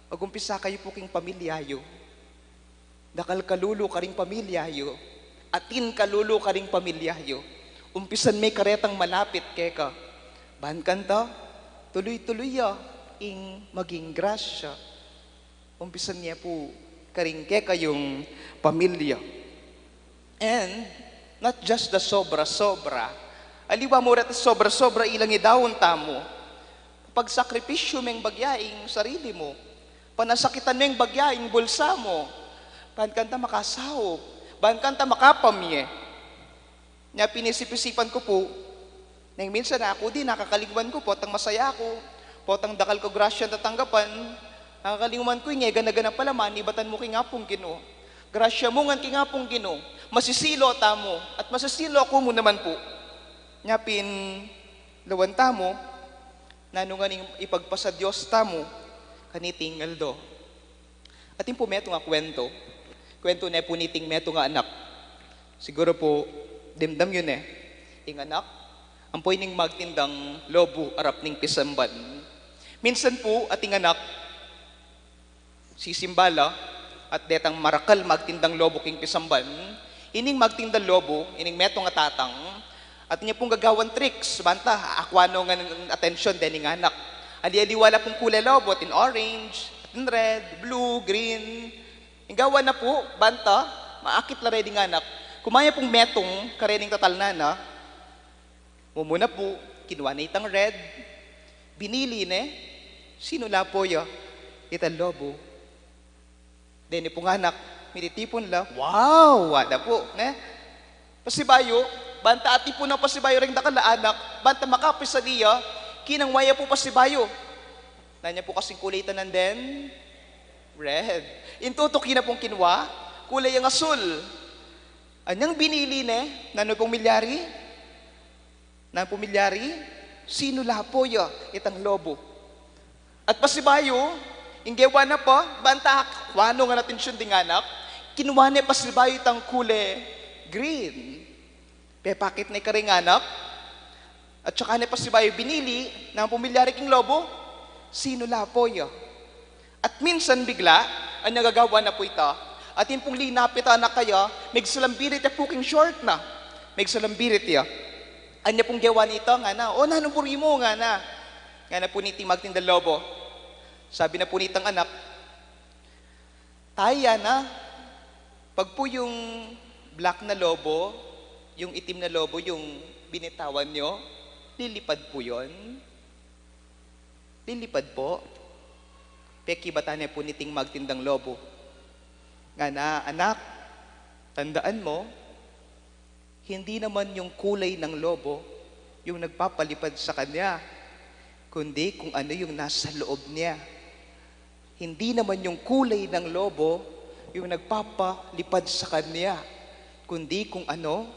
Magumpisa kayu pu king pamilya yu. Dakal kalulu karing pamilya yu. Atin kalulu karing pamilya yu. Umpisan me karetang malapit keka. Ban kanita, tuluy-tuluy ya ing maging grasya. Umpisan ne pu karing kekayung pamilya. And not just the sobra-sobra. Aliwa mu reta sobra-sobra, ilang idaun tamu. Pagsakripisyu meng bagya ing sarili mu. Panasakitan meng bagya ing bulsa mu. Ban kanita makasaup. Ban kanita makapamye. Nya pinisip-isipan ku pu, neng minsan aku din, akakalingwan ku, potang masaya aku, Potang dakal kang grasya tatanggapan, akakalinguan ku ing e gana-gana palaman, ibatan mu king Apung Ginu. Grasya mu ngan king Apung Ginu, masisilu tamu, at masisilu ku mu naman pu. Nya pin, lawan tamu, nanu ngan ing ipagpasa Dios tamu, kaniting aldo. Atin pu metung a kuwentu. Kuwentu ne pu niting metung a anak. Siguru pu, dimdam yu ne. Ing anak, ampo ining magtindang lobo arap ning pisamban. Minsan pu, ating anak, sisimba la, at detang marakal magtindang lobo king pisamban. Ining magtindang lobo, ining metung a tatang, atin ya pung gagawan tricks, banta, akuan no ngan atensyon dening anak. Ali-aliwa la pung kule lobo, atin orange, atin red, blue, green. Ing gawan na pu, banta, maakit la reng anak. Kumayap pung metung, karening tatalnan na. Mumuna pu, kinua ne itang red. Binili ne, sinula pu ya itang lobo. Deni pung anak, mititipun la, wow, ada pu, ne? Pasibayu, banta atipun nang pasibayu reng dakal a anak, banta makapisali ya, kinua ne pu pasibayu. Nanu ya pu kasing kule ita nandin? Red. Ing tutuki na pung kinua, kule yang asul. Anyang binili ne, nanu pung milyari? Nanu pung milyari? Sinula pu ya itang lobo. At pasibayu, ing gewa na pa, banta akuan no ngan atensyon ding anak, kinua ne pasibayu itang kule green. Pepakit ne kareng anak, at saka ne pasibayu binili, nanu pung milyari king lobo? Sinula pu ya. At minsan bigla, anyang gagawan na pu ita, atin pung linapit a anak kaya, megsalambirit ya pu king short na. Megsalambirit ya. Anya pung gewa nita, ngana, o nanu buri mu, ngana. Ngana pu niting magtindang lobo. Sabi na pu nitang anak, Tay, ngana, pag pu yung black na lobo, yung itim na lobo, yung binitawan niyo, lilipad pu yun? Lilipad pu? Pekibatan ne pu niting magtindang lobo. Ngana, anak, tandaan mo, hindi naman yung kulay ng lobo yung nagpapalipad sa kanya, kundi kung ano yung nasa loob niya. Hindi naman yung kulay ng lobo yung nagpapalipad sa kanya, kundi kung ano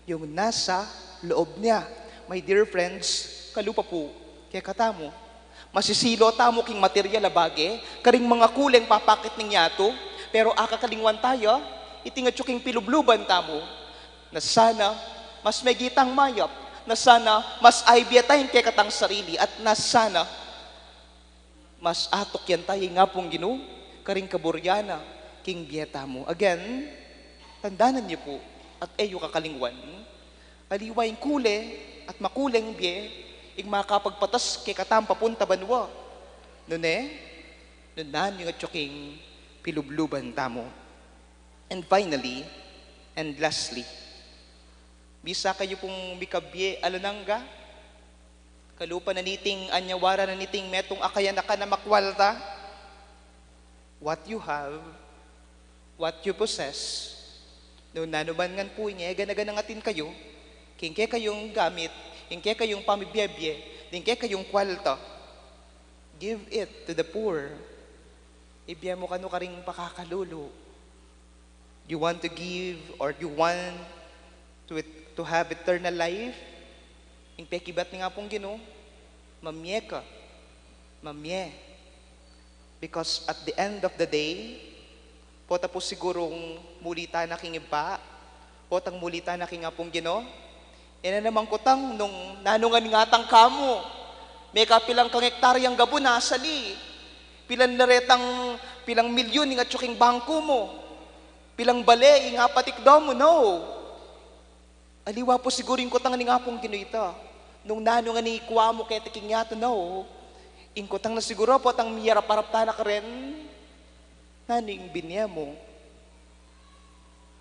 yung nasa loob niya. My dear friends, kalupa pu, kekatamu. Masisilu tamu king material a bage, karing mga kuleng papakit ning yatu, pero akakalinguan taya, iting atyu king pilubluban tamu, na sana mas megi tang mayap, na sana mas aibie ta ing kekatang sarili, at na sana mas atukyan ta ing Apung Ginu karing kaburyan na king bie tamu. Again, tandanan yu pu, at e yu kakalinguan, aliwa ing kule at makuleng bie ing makapagpatas kekatang papunta banua, nune, nune, nanu ing atyu king pilubluban tamu. And finally, and lastly, bisa kayu pung mikabie alang angga, kalupa na niting anyawaran na niting metung a kayanakan a makwalta. What you have, what you possess, nung nanu man ngan pu ing e gana-ganang atin kayu, king kekayung gamit, ing kekayung pamibie-bie, ing kekayung kwalta, give it to the poor. Ibie mu kanu karing pakakalulu. You want to give, or you want to, to have eternal life? Ing pekibat ning Apung Ginu, mamie ka. Mamie. Because at the end of the day, pota pu sigurung muli tana king Ibpa, potang muli tana king Apung Ginu, e na naman kutang nung nanu ngan ing atang kamu. Mekapilan kang ektaryang gabun a sali. Pilan na retang, pilang milyun ing atyu king bangku mu. Pilang bale ing apatikdo mu, no? Aliwa pu siguru ing kutang ning Apung Ginu ita. Nung nanu ngan ing ikua mu keti king yatu, no? Ing kutang na siguru potang miyarap-arap tana karen, nanu ing binie mu?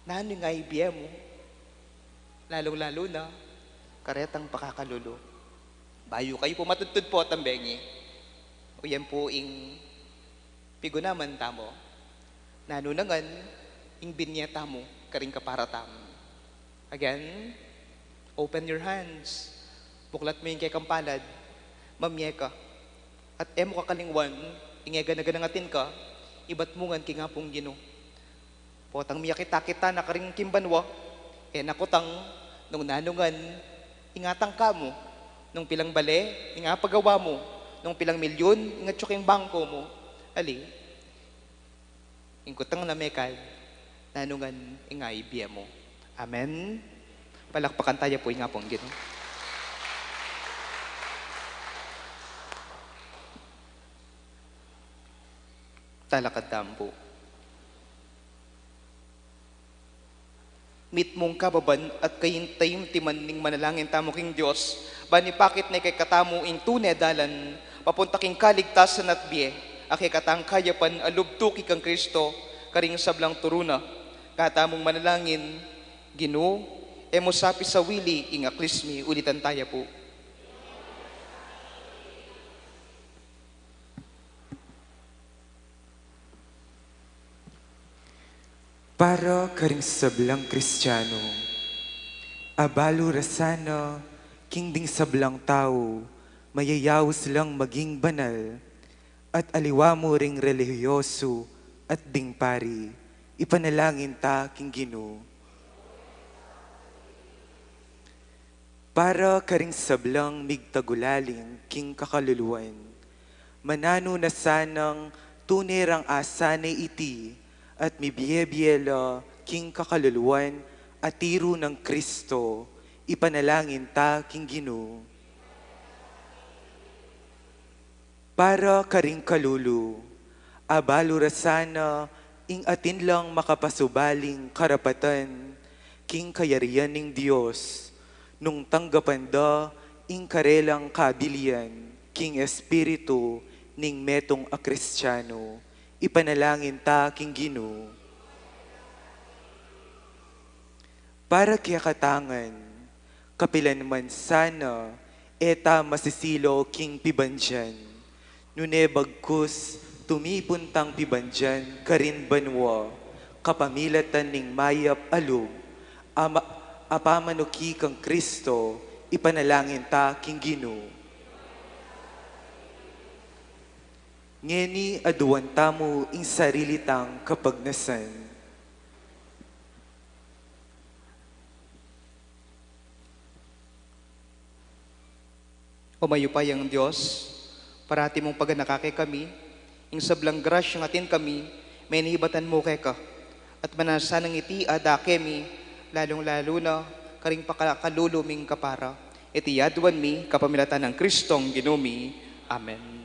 Nanu ing aibie mu? Lalung-lalu na karetang pakakalulu. Bayu kayu pu matudtud potang bengi, o yan pu ing pigunaman tamu. Nanu na ngan ing binie tamu karing kapara tamu? Again, open your hands. Buklat mu ing kekang palad. Mamie ka. At e mu kakalingwan ing e gana-ganang atin ka, ibat mu ngan king Apung Ginu. Potang miyakit-akit tana karin king banua, e na kutang nung nanu ngan ing atangka mu, nung pilang bale ing apagawa mu, nung pilang milyun ing atyu king bangko mu. Ali, ing kutang na mekad, nanu ngan ing aibie mu. Amen. Palakpakan taya pu ing Apung Ginu. Talakad tamu pu. Mitmung kababan at kaimtim-timan ning manalangin tamu king Dios, ban ipakit na kekatamu ing tune dalan papunta king kaligtasan at bie, a kekatang kayapan a lub tuki kang Kristo karing sablang turu na. Katamung manalangin, Ginu, e mu sa pisawili ing aklis mi. Ulitan taya pu. Para karing sablang Kristiano, abalu ra sana king ding sablang tau mayayaus lang maging banal, at aliwa mu ring relihiyoso at ding pari, ipanalangin ta king Ginu. Para karing sablang migtagulaling king kakaluluan, mananu na sanang tune rang asane iti at mibie-bie la king kakaluluan a tiru nang Kristo, ipanalangin ta king Ginu. Para karing kalulu, abalu ra sana ing atin lang makapasubaling karapatan king kayarian ning Dios, nung tanggapan da ing karelang kabilian king espiritu ning metung a Kristiano, ipanalangin ta king Ginu. Para kekatang ngan, kapilan man sana e ta masisilaw king pibandian, nune bagkus tumipun tang pibandian karin banua, kapamilatan ning mayap a lub a ma-, a pamanuki kang Kristo, ipanalangin ta king Ginu. Ngeni aduan tamu ing sarili tang kapagnasan. O mayupayang Dios, parati mung paganaka kekami, ing sablang grasyang atin kami menibatan mu keka, at manasanang iti ada kemi, lalung-lalu na karing pakakalulu ming kapara. Iti aduan mi kapamilatan nang Kristong Ginu mi. Amen.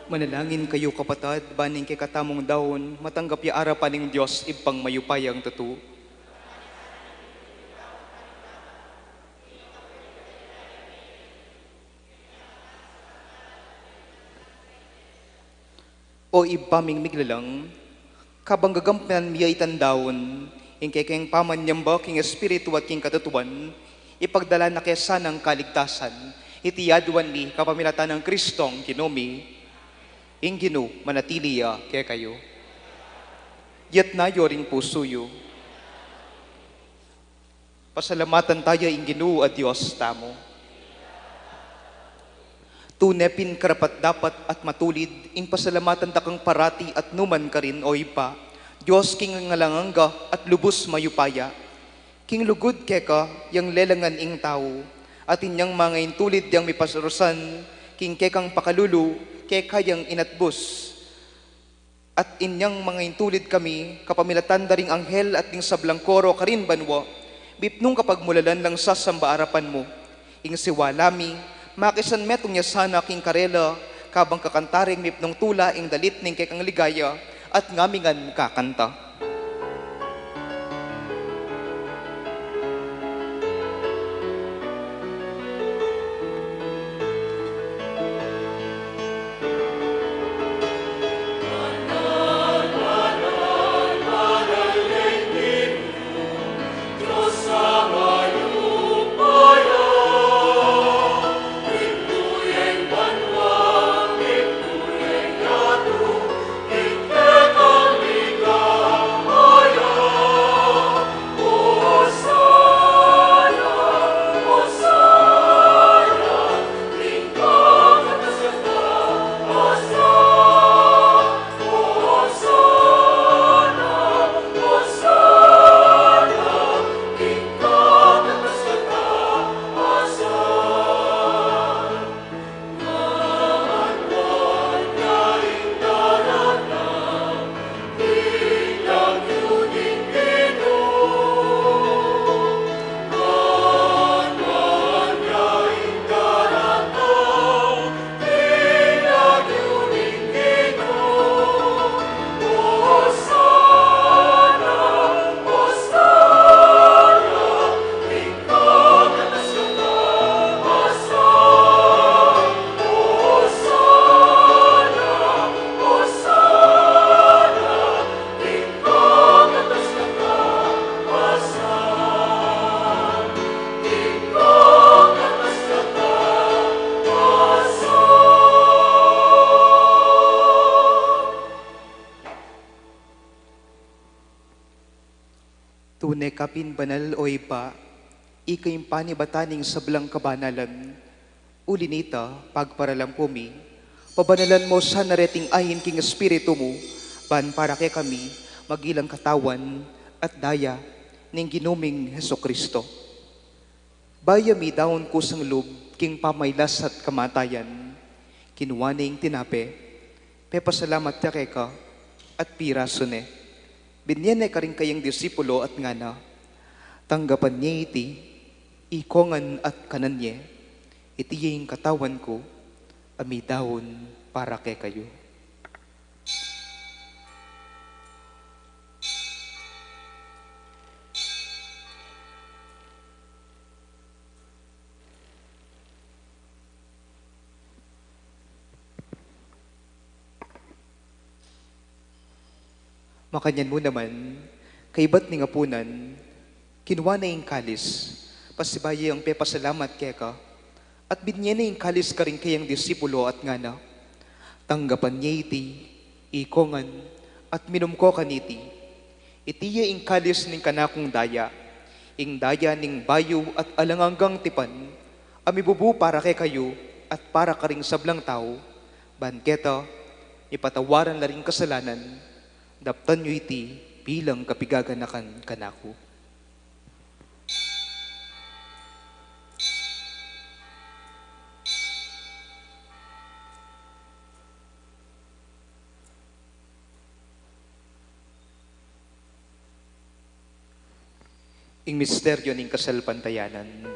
Manalangin kayu, kapatad, ban ing kekatamung daun matanggap ya arapan ning Dios Ibpang mayupayang tutu. O Ibpa ming miglalang, kabang gagampanan mi ya itang daun ing kekeng pamanyamba king Espiritu at king katutuan, ipagdala na ke sana ing kaligtasan. Iti aduan mi kapamilatan nang Kristong Ginu mi. Ing Ginu manatili ya kekayu. Itas yu ring pusu yu. Pasalamatan taya ing Ginu a Dios tamu. Tune pin karapat-dapat at matulid ing pasalamatan da kang parati at nu man karin, O Ibpa, Dios king alang angga at lubus mayupaya. King lugud keka yang lelangan ing tau, at inyang mangaintulid yang mipasarusan king kekang pakalulu, keka yang inatbus. At inyang mangaintulid kami, kapamilatan da ring anghel at ding sablang koro karin banua, mipnung kapagmulalan lang sasamba arapan mu. Ing siwala mi, makisan metung ya sana king karela, kabang kakanta ring mipnung tula ing dalit ning kekang ligaya, at ngamingan kakanta. Tune ka pin banal, O Ibpa, ika ing panibatan ning sablang kabanalan. Uli nita, pagparalan ku mi, pabanalan mu sana reting ain king Espiritu mu, ban para kekami maging lang katawan at daya ning Ginu ming Jesucristo. Bayu ya midaun kusang lub king pamailas at kamatayan, kinua ne ing tinape, pepasalamat ya keka, at pirasu ne, binie ne karing kayang disipulo at ngana: Tanggapan ye iti, ikongan at kanan ye, iti ya ing katawan ku, a midaun para kekayu. Makanyan mu naman, kaibat ning apunan, kinua ne ing kalis, pasibayu yang pepasalamat keka, at binie ne ing kalis karing kayang disipulo at ngana: Tanggapan ye iti, ikongan, at minum ko kaniti. Iti ya ing kalis ning kanakung daya, ing daya ning bayu at alang anggang tipan, a mibubu para kekayu at para karing sablang tau, ban keta mipatawaran la ring kasalanan. Daptan yu iti bilang kapigaganakan kanaku. Ing misteryo ning kasalpantayanan.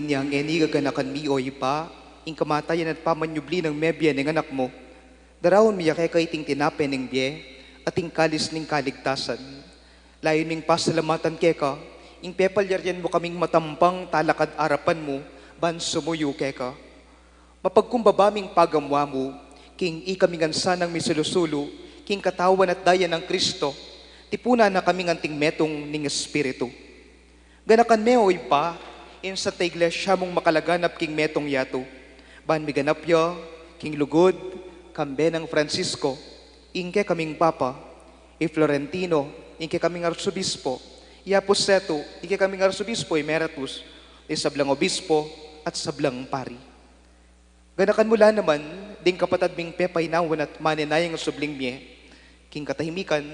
Inya ngeni gaganakan mi, O Ibpa, ing kamatayan at pamanyubli nang mebie ning Anak mu. Daraun mi ya keka iting tinape ning bie at ing kalis ning kaligtasan. Layun ming pasalamatan keka ing pepalyarian mu kaming matampang talakad arapan mu ban sumuyu keka. Mapagkumbaba ming pagamu-amu king ikami ngan sanang misulu-sulu king katawan at daya nang Kristo, tipunan na kaming anting metung ning Espiritu. Ganakan me, O Ibpa, ing Santa Iglesia mung makalaganap king metung yatu, ban miganap ya king lugud, kambe nang Francisco, ing kekaming Papa, i Florentino, ing kekaming Arsobispo, i Apu Setu, ing kekaming Arsobispo Emeritus, i sablang obispo at sablang pari. Ganakan mu la naman ding kapatad ming pepainawan at manenayang subling mie king katahimikan,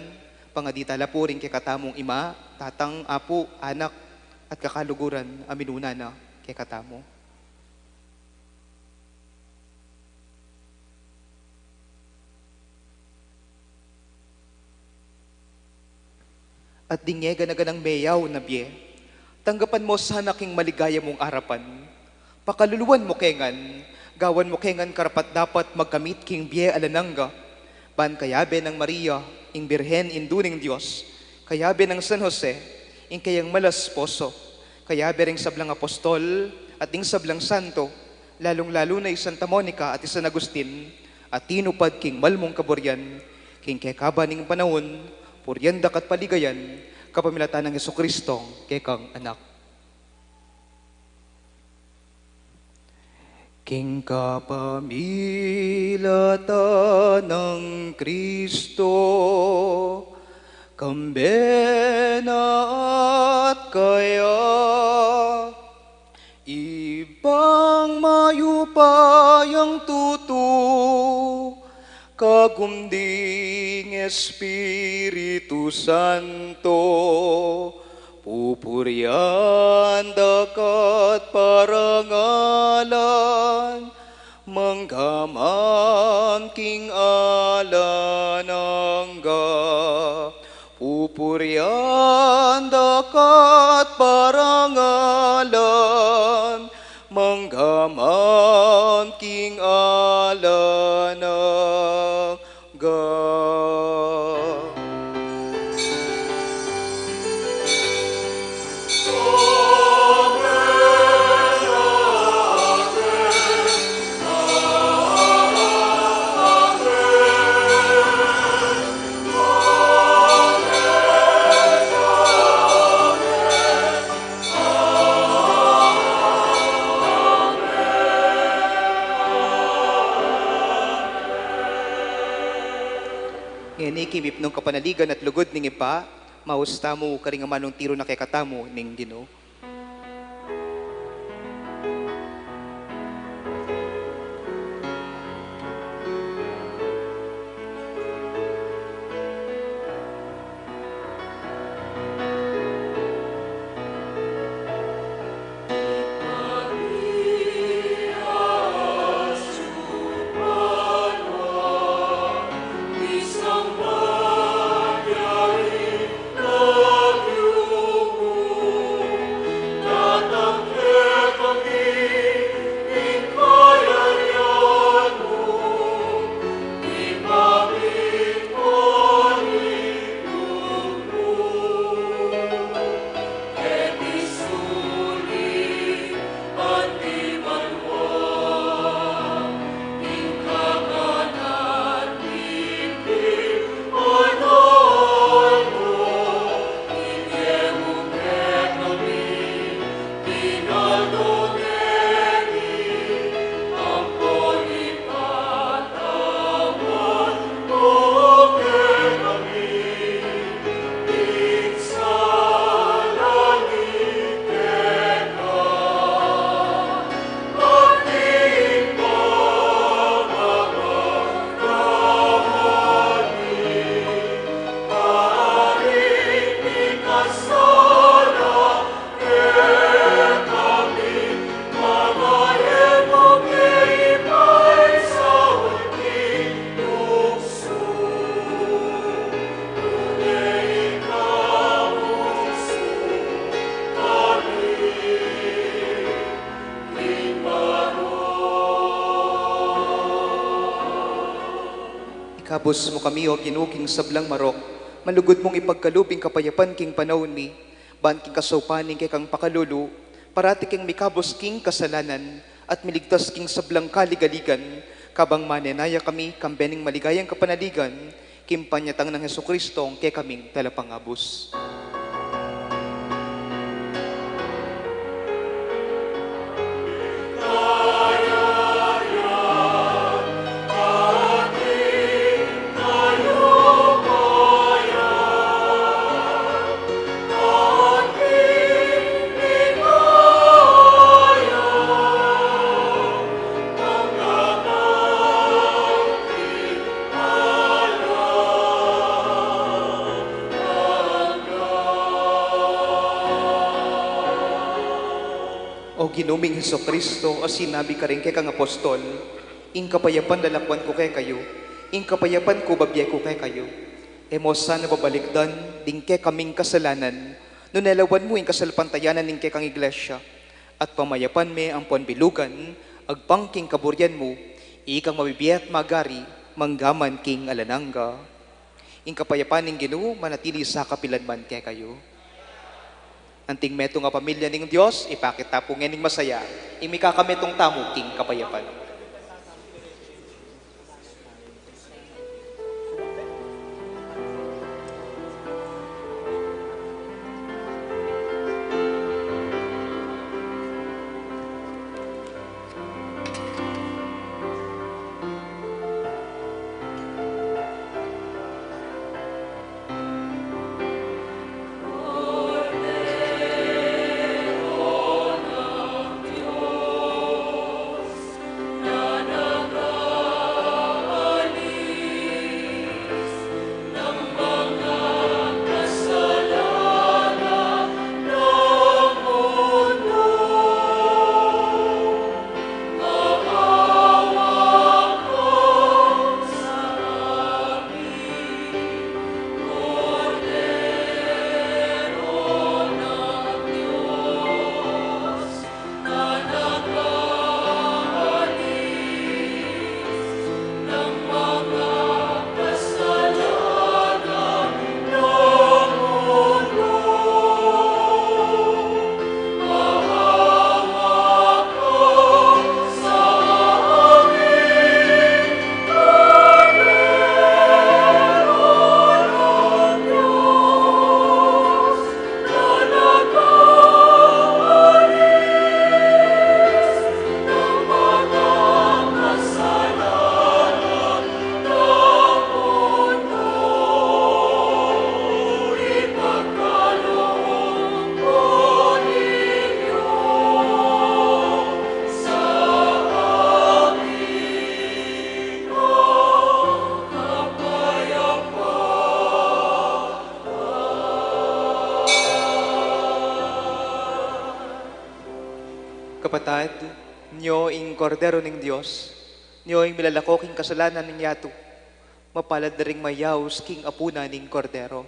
pangadi tala pu ring kekatamung Ima, Tatang, Apu, Anak, at kakaluguran a minuna na kekatamu. At ding e gana-ganang meyaun a bie, tanggapan mu sana king maligaya mung arapan. Pakaluluan mu ke ngan, gawan mu ke ngan karapat-dapat magkamit king bie alang angga, ban kayabe nang Maria, ing Birhen, Indu ning Dios, kayabe nang San Jose, ing kayang mala esposo, kayabe ring sablang apostol at ding sablang santo, lalung-lalu na i Santa Monica at i San Agustin, a tinupad king mal mung kaburian, king kekaba ning panaun, purian da ka at paligayan, kapamilatan nang Jesucristo, kekang Anak. King kapamilatan nang Kristo, kambe na at kaya, Ibpang mayupayang tutu, kagum ding Espiritu Santo, pupurian da ka at parangalan, manggaman king alang angga. Pupurian da ka at parangalan, manggaman king alang angga. Ngeni king mipnung kapanaligan at lugud ning Ibpa, maus tamu karing amanung tiru na kekatamu ning Ginu. Bus mu kami, O Ginu, king sablang marok, malugud mung ipagkalub ing kapayapan king panaun mi, ban king kasaupan ning kekang pakalulu, parati keng mikabus king kasalanan, at miligtas king sablang kaligaligan, kabang manenaya kami, kambe ning maligayang kapanaligan, king panyatang nang Jesucristo, ing kekaming Talapangabus. O Ginu ming Jesucristo, a sinabi karing kekang apostol, ing kapayapan lalakwan ku kekayu, ing kapayapan ku babie ku kekayu. E mu sana babalikdan ding kekaming kasalanan, nune lawan mu ing kasalpantayanan ning kekang Iglesia, at pamayapan me ampon bilugan, agpang king kaburian mu, ikang mabibie at magari, mangga man king alang angga. Ing kapayapan ning Ginu manatili sa kapilan man kekayu. Anting metung a pamilya ning Dios, ipakit ta pu ngening masaya ing mikakametung tamu king kapayapan. Kapatad, nyo ing Kordero ning Dios, nyo ing milalako king kasalanan ning yatu. Mapalad da ring mayaus king apunan ning Kordero.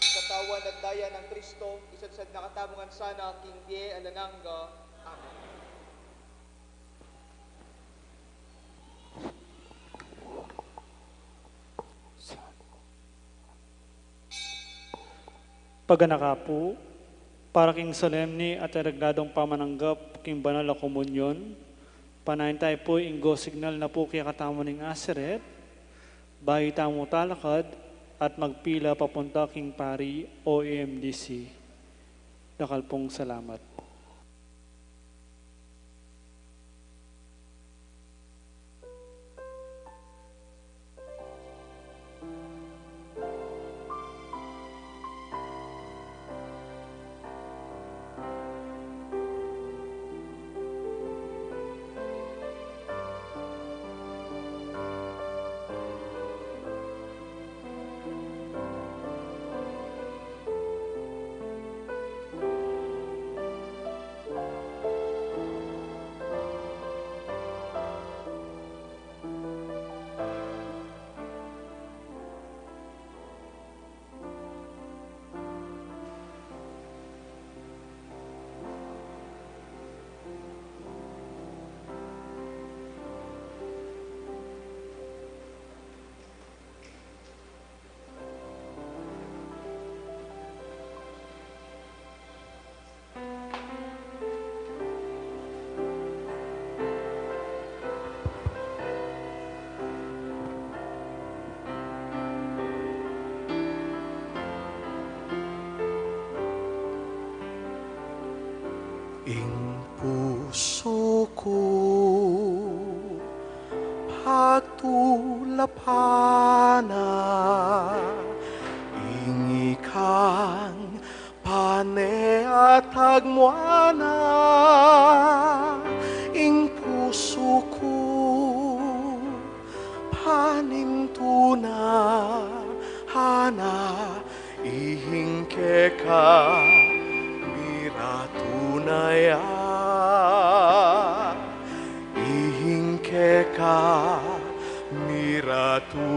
Katawan at daya nang Kristo, isadsad na katamu ngan sana king bie alang angga. Amen. Paganaka pu, para king solemne at aregladong pamananggap king banal a komunyon, panayan tamu pu ing go signal na pu kekatamu ning aseret, bayu tamu talakad at magpila papunta king pari o M D C. Dakal pung salamat. Ing pusu ku pagtulapan na, ing ikang pane at agmuan na, ing pusu ku panintunan na, ihing keka miratunaya, ihing keka miratunaya.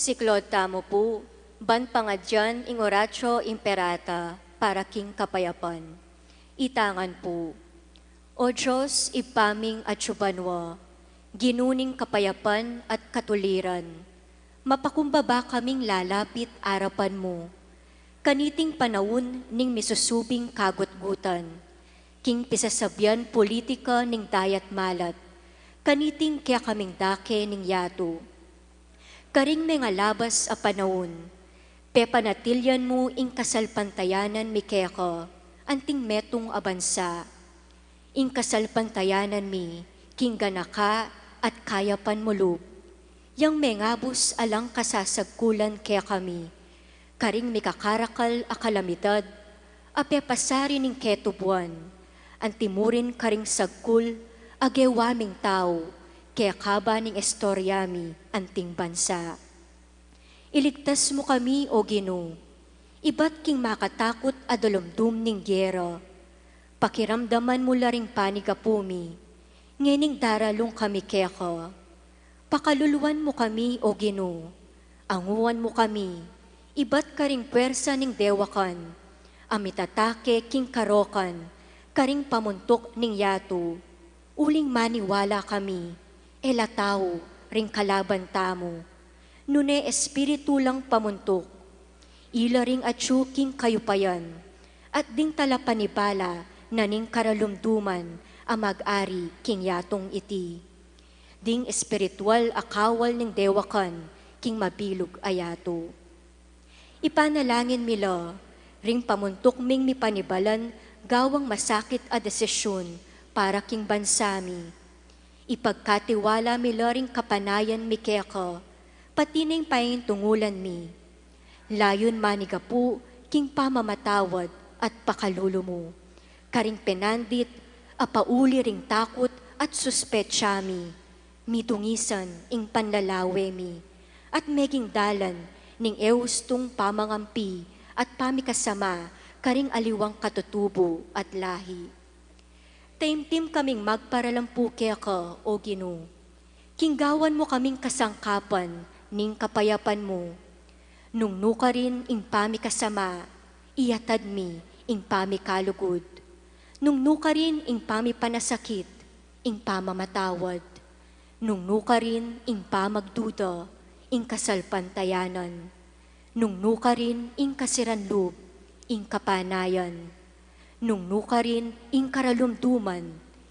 Siklaud tamu pu, ban pangadyan ing Oratio Imperata para king kapayapan. Itangan pu. O Dios, Ibpa ming atsu banua, Ginu ning kapayapan at katuliran, mapakumbaba kaming lalapit arapan mu. Kaniting panaun ning misusubing kagutgutan, king pisasabian politika ning dayat malat, kaniting kekaming dake ning yatu. Karing mengalabas a panaun, pepanatilyan mu ing kasalpantayanan mi keka, anting metung a bansa. Ing kasalpantayanan mi, king ganaka at kayapan mu lub, yang mengabus alang kasasagkulan kekami, karing mikakarakal a kalamidad, a pepasari ning ketubuan, antimurin karing sagkul a gewa ming tau, kekaba ning istorya mi, anting bansa. Iligtas mu kami, O Ginu, ibat king makatakut a dalumdum ning gera. Pakiramdaman mu la ring panigapu mi, ngening daralung kami keka. Pakaluluan mu kami, O Ginu, anguan mu kami, ibat karing pwersa ning dewakan, a mitatake king karokan, karing pamuntuk ning yatu. Uling maniwala kami, e la tau ring kalaban tamu, nune espiritu lang pamuntuk. Ila ring atsu king kayupayan, at ding talapanibala na ning karalumduman a mag-ari king yatung iti. Ding espiritual a kawal ning dewakan king mabilug a yatu. Ipanalangin mi la ring pamuntuk ming mipanibalan gawang masakit a desisyun para king bansa mi. Ipagkatiwala mi la ring kapanayan mi keka, pati ning paintungulan mi. Layun manigapu king pamamatawad at pakalulu mu, karing penandit a pauli ring takut at suspetsa mi. Midungisan ing panlalawe mi, at meging dalan ning e ustung pamangampi at pamikasama karing aliwang katutubu at lahi. Taimtim kaming magparalampu keka, O Ginu, king gawan mu kaming kasangkapan ning kapayapan mu. Nung nukarin ing pamikasama, iyatad mi ing pamikalugud. Nung nukarin ing pamipanasakit, ing pamamatawad. Nung nukarin ing pamagduda, ing kasalpantayanan. Nung nukarin ing kasiran lub, ing kapanayan. Nung nukarin ing karalumduman,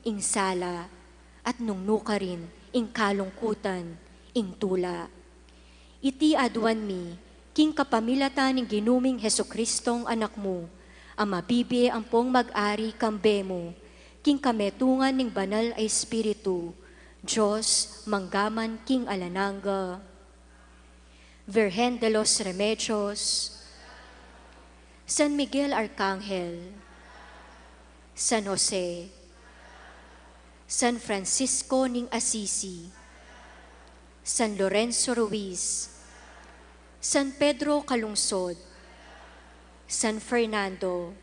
ing sala. At nung nukarin ing kalungkutan, ing tula. Iti aduan mi, king kapamilatan ning Ginu ming Jesucristong Anak mu, a mabibie ampong mag-ari kambe mu, king kametungan ning Banal a Espiritu, Dios, mangga man king alang angga. Virgen de los Remedios, San Miguel Arcangel, San Jose, San Francisco ning Assisi, San Lorenzo Ruiz, San Pedro Calungsod, San Fernando,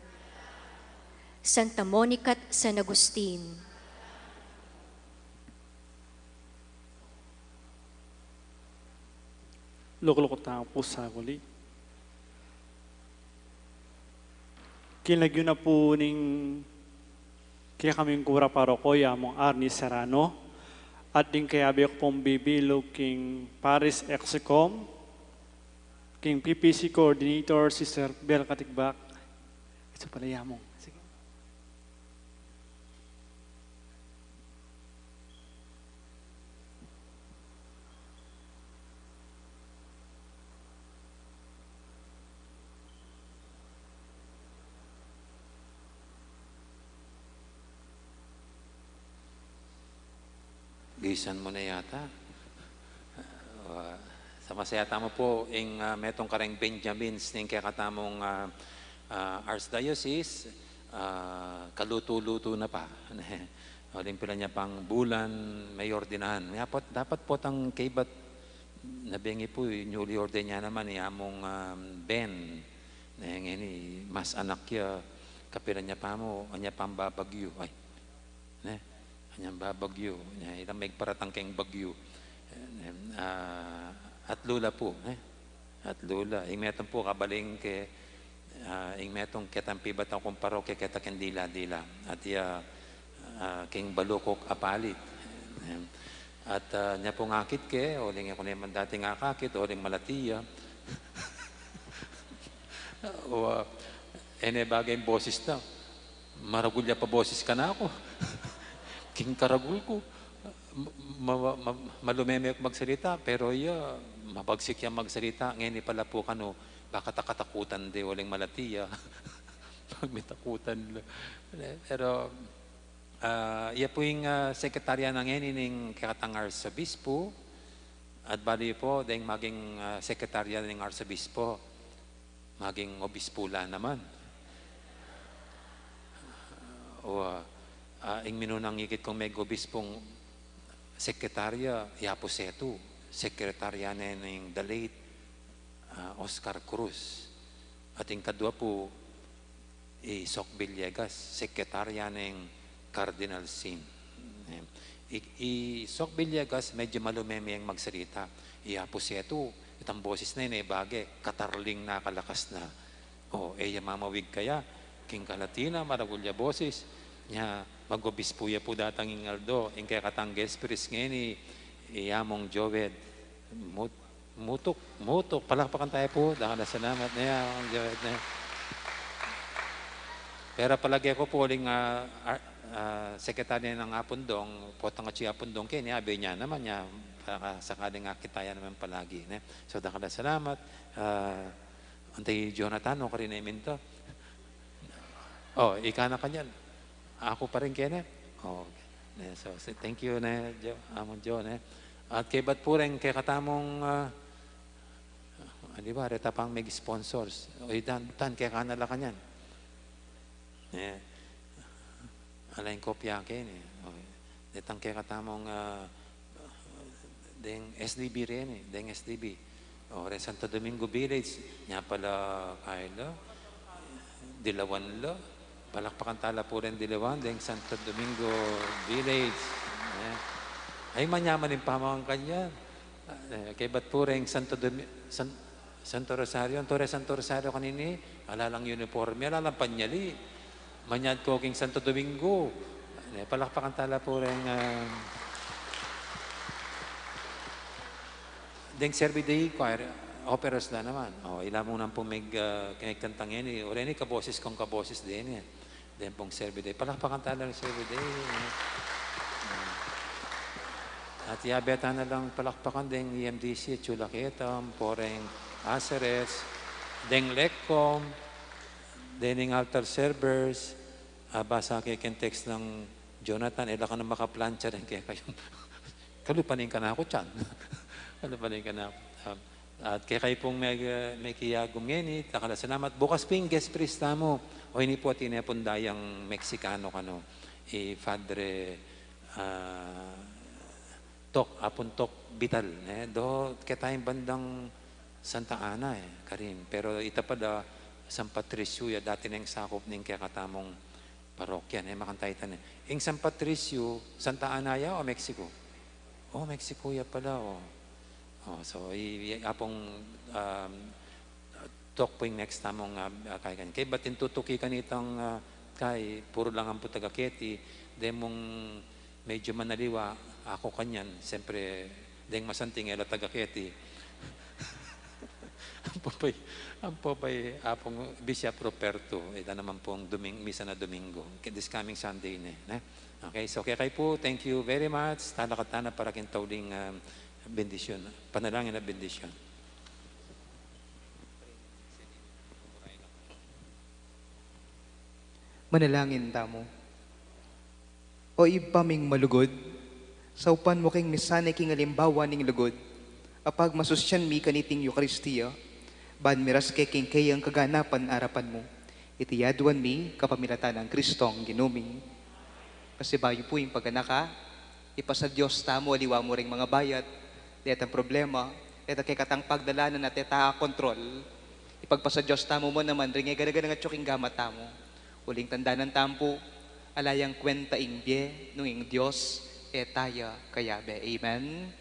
Santa Monica at San Agustin. Lukluk tamu pu sa kuli. King lagyu na pu ning kekaming kura paroko, i Among Arnie Serrano, at ding kayabe ku pung bibilug king Parish Execom, king P P C Coordinator, Sister Bel Katigbak. Ito pala i Among. Sige. Gisan mu na yata. Ah, samasaya tamu pu ing, ah, metung kareng Benjamins ning kekatamung, ah, ah, Archdiocese, ah, kalutu-lutu na pa. Uling pila nya pang bulan, maiordinan. Dapat, dapat potang kaybat na bengi pu, newly ordained ya naman i Among, ah, Ben. Ne, ngeni, mas anak ya, kapila nya pa mu, anya pang babagyu. Ay, ne, anyang babagyu. Ne, itang megparatang keng bagyu. Ne, ah, At lula pu, eh. At lula. Ing metung pu kabaling ke, ah, ing metung ketang pibat kung parokya keta king dila-dila. At ya, ah, king balukok a palit. At, ah, nya pung akit ke, uling e ku naman dati ngakakit, uling malati ya. O, ah, e ne bagay ing boses na. Maragul ya pa boses kanaku. King karagul ku. Ma-, ma-, ma-, malumeme ku magsalita, pero ya, mabagsik yang magsalita. Ngeni pala pu kanu, baka takatakutan de, uling malati ya. Pag mitakutan la. Pero, ah, ya pu ing, ah, sekretarya na ngeni ning kekatang arsobispo. At bali pu, deng maging, ah, sekretarya ning arsobispo, maging obispo la naman. O, ah, ing minunang ikit kung megobispong sekretarya, ya pu setu, sekretarya ne ning the late, ah, Oscar Cruz. At ing kadua pu, i Sok Villegas, sekretarya neng Cardinal Sin. Eh, i, i Sok Villegas, medyo malumeme yang magsalita. Iya pu setu, itang boses na yan, e bage, katarling na, kalakas na. O, e ya mamawig kaya, king kalati na, maragul ya boses. Nya, mag-obispo ya pu datang ing aldo, ing kekatang guest priest ngeni, i Among Joed, mut-, Mutuk, mutuk. Palakpakan tayo pu. Dakal a salamat ne, Among Joed ne. Pera palage ku pu uling, ah, ah, ah, sekretarya nang Apondong, potang atyu i Apondong keni, abe nya naman nya, baka sakaling akit taya naman palagi, ne. So, dakal a salamat, ah, Antay Jonathan, o, karin e minta. O, ika na kanyan. Aku pa rin kene. O, okay. Ne, so, si-, thank you, ne, Jo, Among Jo, ne. At kaybat pu reng kekatamung, ah, ah, di ba, reta pang meg-sponsors. O, itan, tan, keka na la kanyan. Ne. Ala ing kopya keni. O, detang kekatamung, ah, deng S D B reni, deng S D B. O, reng Santo Domingo Village, nya pala kaila, Dilawan la. Palakpakan tala pu reng Dilawan, deng Santo Domingo Village. Eh. Ay, manyaman ing pamangkan yan. Eh, kaybat pu reng Santo Domi-, San-, Santo Rosario, anto reng Santo Rosario kanini, ala lang uniforme, ala lang panyali. Manyad ko king Santo Domingo. Eh, palakpakan tala pu reng, ah, deng Servi Dei Choir, operas la naman. O, ila mu nang pung meg-, ah, kekantang yan, e. O, reni kaboses kung kaboses de, e. Deng pung Servi Dei. Palakpakan tala reng Servi Dei, e. At yabe ta na lang palakpakan deng E M D C, Chula Ketam, pu reng Azares, deng Lecom, deng altar servers, ah, basa ke keng text nang Jonathan, e la ka na makaplancha reng kekayu. Kalupa ning kanaku, tiyan. Kalupa ning kanaku. Ah, at kekayu pung me-, mekiagum ngeni, dakal a salamat. Bukas pu ing guest priest tamu. O, ini pu atin e pung dayang Meksikano kanu. I Padre, ah, Tok, Apung Tok Vital, ne? Do, keta ing bandang Santa Ana, e, karin. Pero ita pa da San Patricio ya, dati neng sakup ning kekatamung parokya, ne? Makanta ita ne. Ing San Patricio, Santa Ana ya o Mexico? O, Mexico ya pala, o. O, so, i, i, Apung, um, Tok pu ing next tamung, ah, ah, kaybat. Kaybat ing tutuki kanitang, ah, kay, puru lang ampo taga Keti, demung medyo manaliwa, aku kanyan, siyempre, deng masanting e la taga Keti. Ampo pa'y, ampo pa'y, Apung Bishop Ruperto, ita naman pung Doming-, misa na Domingo, ke-, this coming Sunday ne, ne? Okay, so kekayu pu, thank you very much. Talakad tana para king tauling, ah, bendisyon, panalangin at bendisyon. Manalangin tamu. O Ibpa ming malugud, saupan mu keng misanay king alimbawa ning lugud, a pagmasusyan mi kaniting Eukaristia, ban miras ke king keyang kaganapan arapan mu. Iti aduan mi kapamilatan nang Kristong Ginu mi. Pasibayu pu ing paganaka, ipasa Dios tamu aliwa mu ring mangabayat, detang problema, detang kekatang pagdalanan at e ta akontrol, ipagpasa Dios tamu mu naman ring e gana-ganang atyu king gamat tamu. Uling tandanan tamu pu, ala yang kwenta ing bie nung ing Dios e ta ya kayabe. Amen.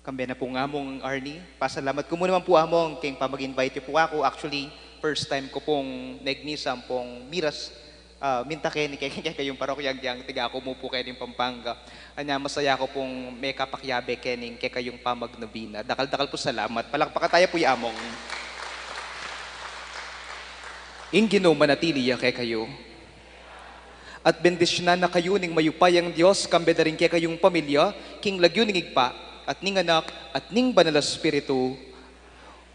Kambe na pung Among Arnie. Pasalamat ku mu naman pu, Among, keng pamag-invite yu pu aku. Actually, first time ku pung megmisa ampong miras, ah, minta keni ke, kekayung parokya, agyang tiga ku mu pu keni Pampanga. Anya, masaya ku pung mekapakiabe keni kekayung pamagnobena. Dakal-dakal pu salamat. Palakpakan taya pu i Among. Ing Ginu manatili ya kekayu. At bendisyunan na kayu ning mayupayang Dios, kambe da rin kekayung pamilya, king lagyu ning Ibpa, at ning Anak, at ning Banal a Espiritu.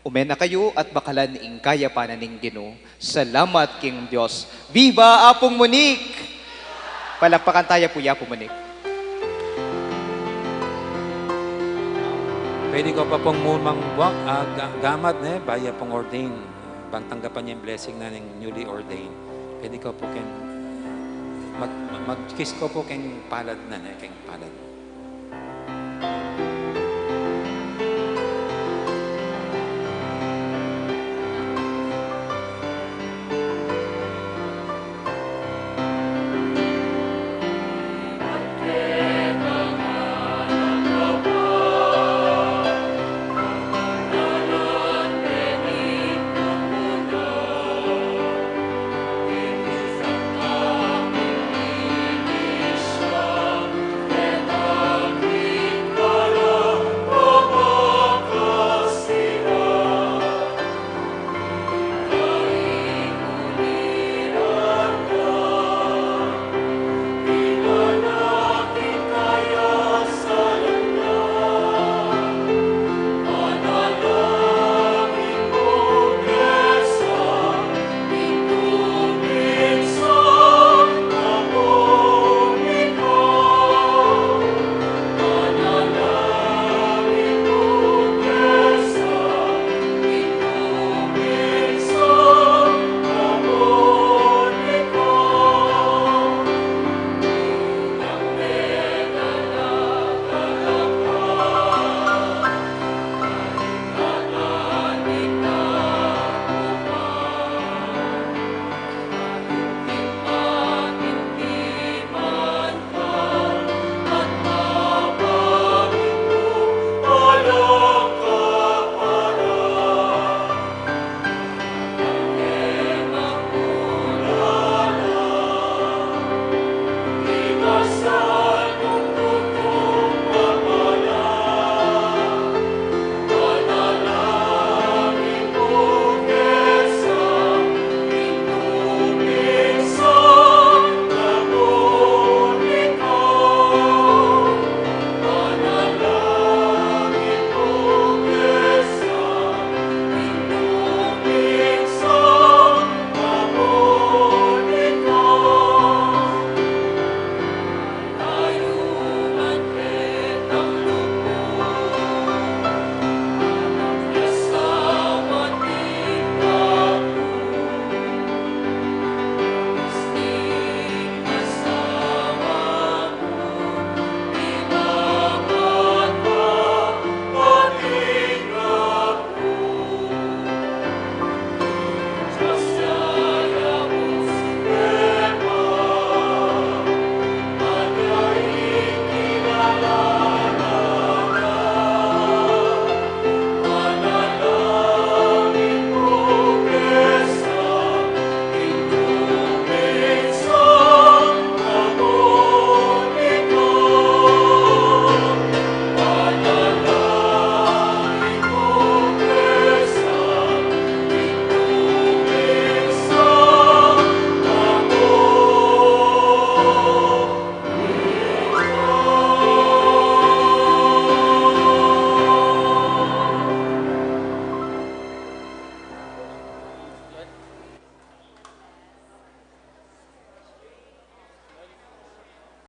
Ume na kayu at bakalan ing kayapan na ning Ginu. Salamat king Dios. Viva Apung Monique! Palakpakan taya pu i Apung Monique. Pwede ko pa pung mumang buwak, ah, ga-, gamat, ne, baya pung ordain. Bang tanggapan niya yung blessing na ng newly ordained. Pwede ko po keng mag-, mag-kiss ko po keng palad na, ne, keng palad.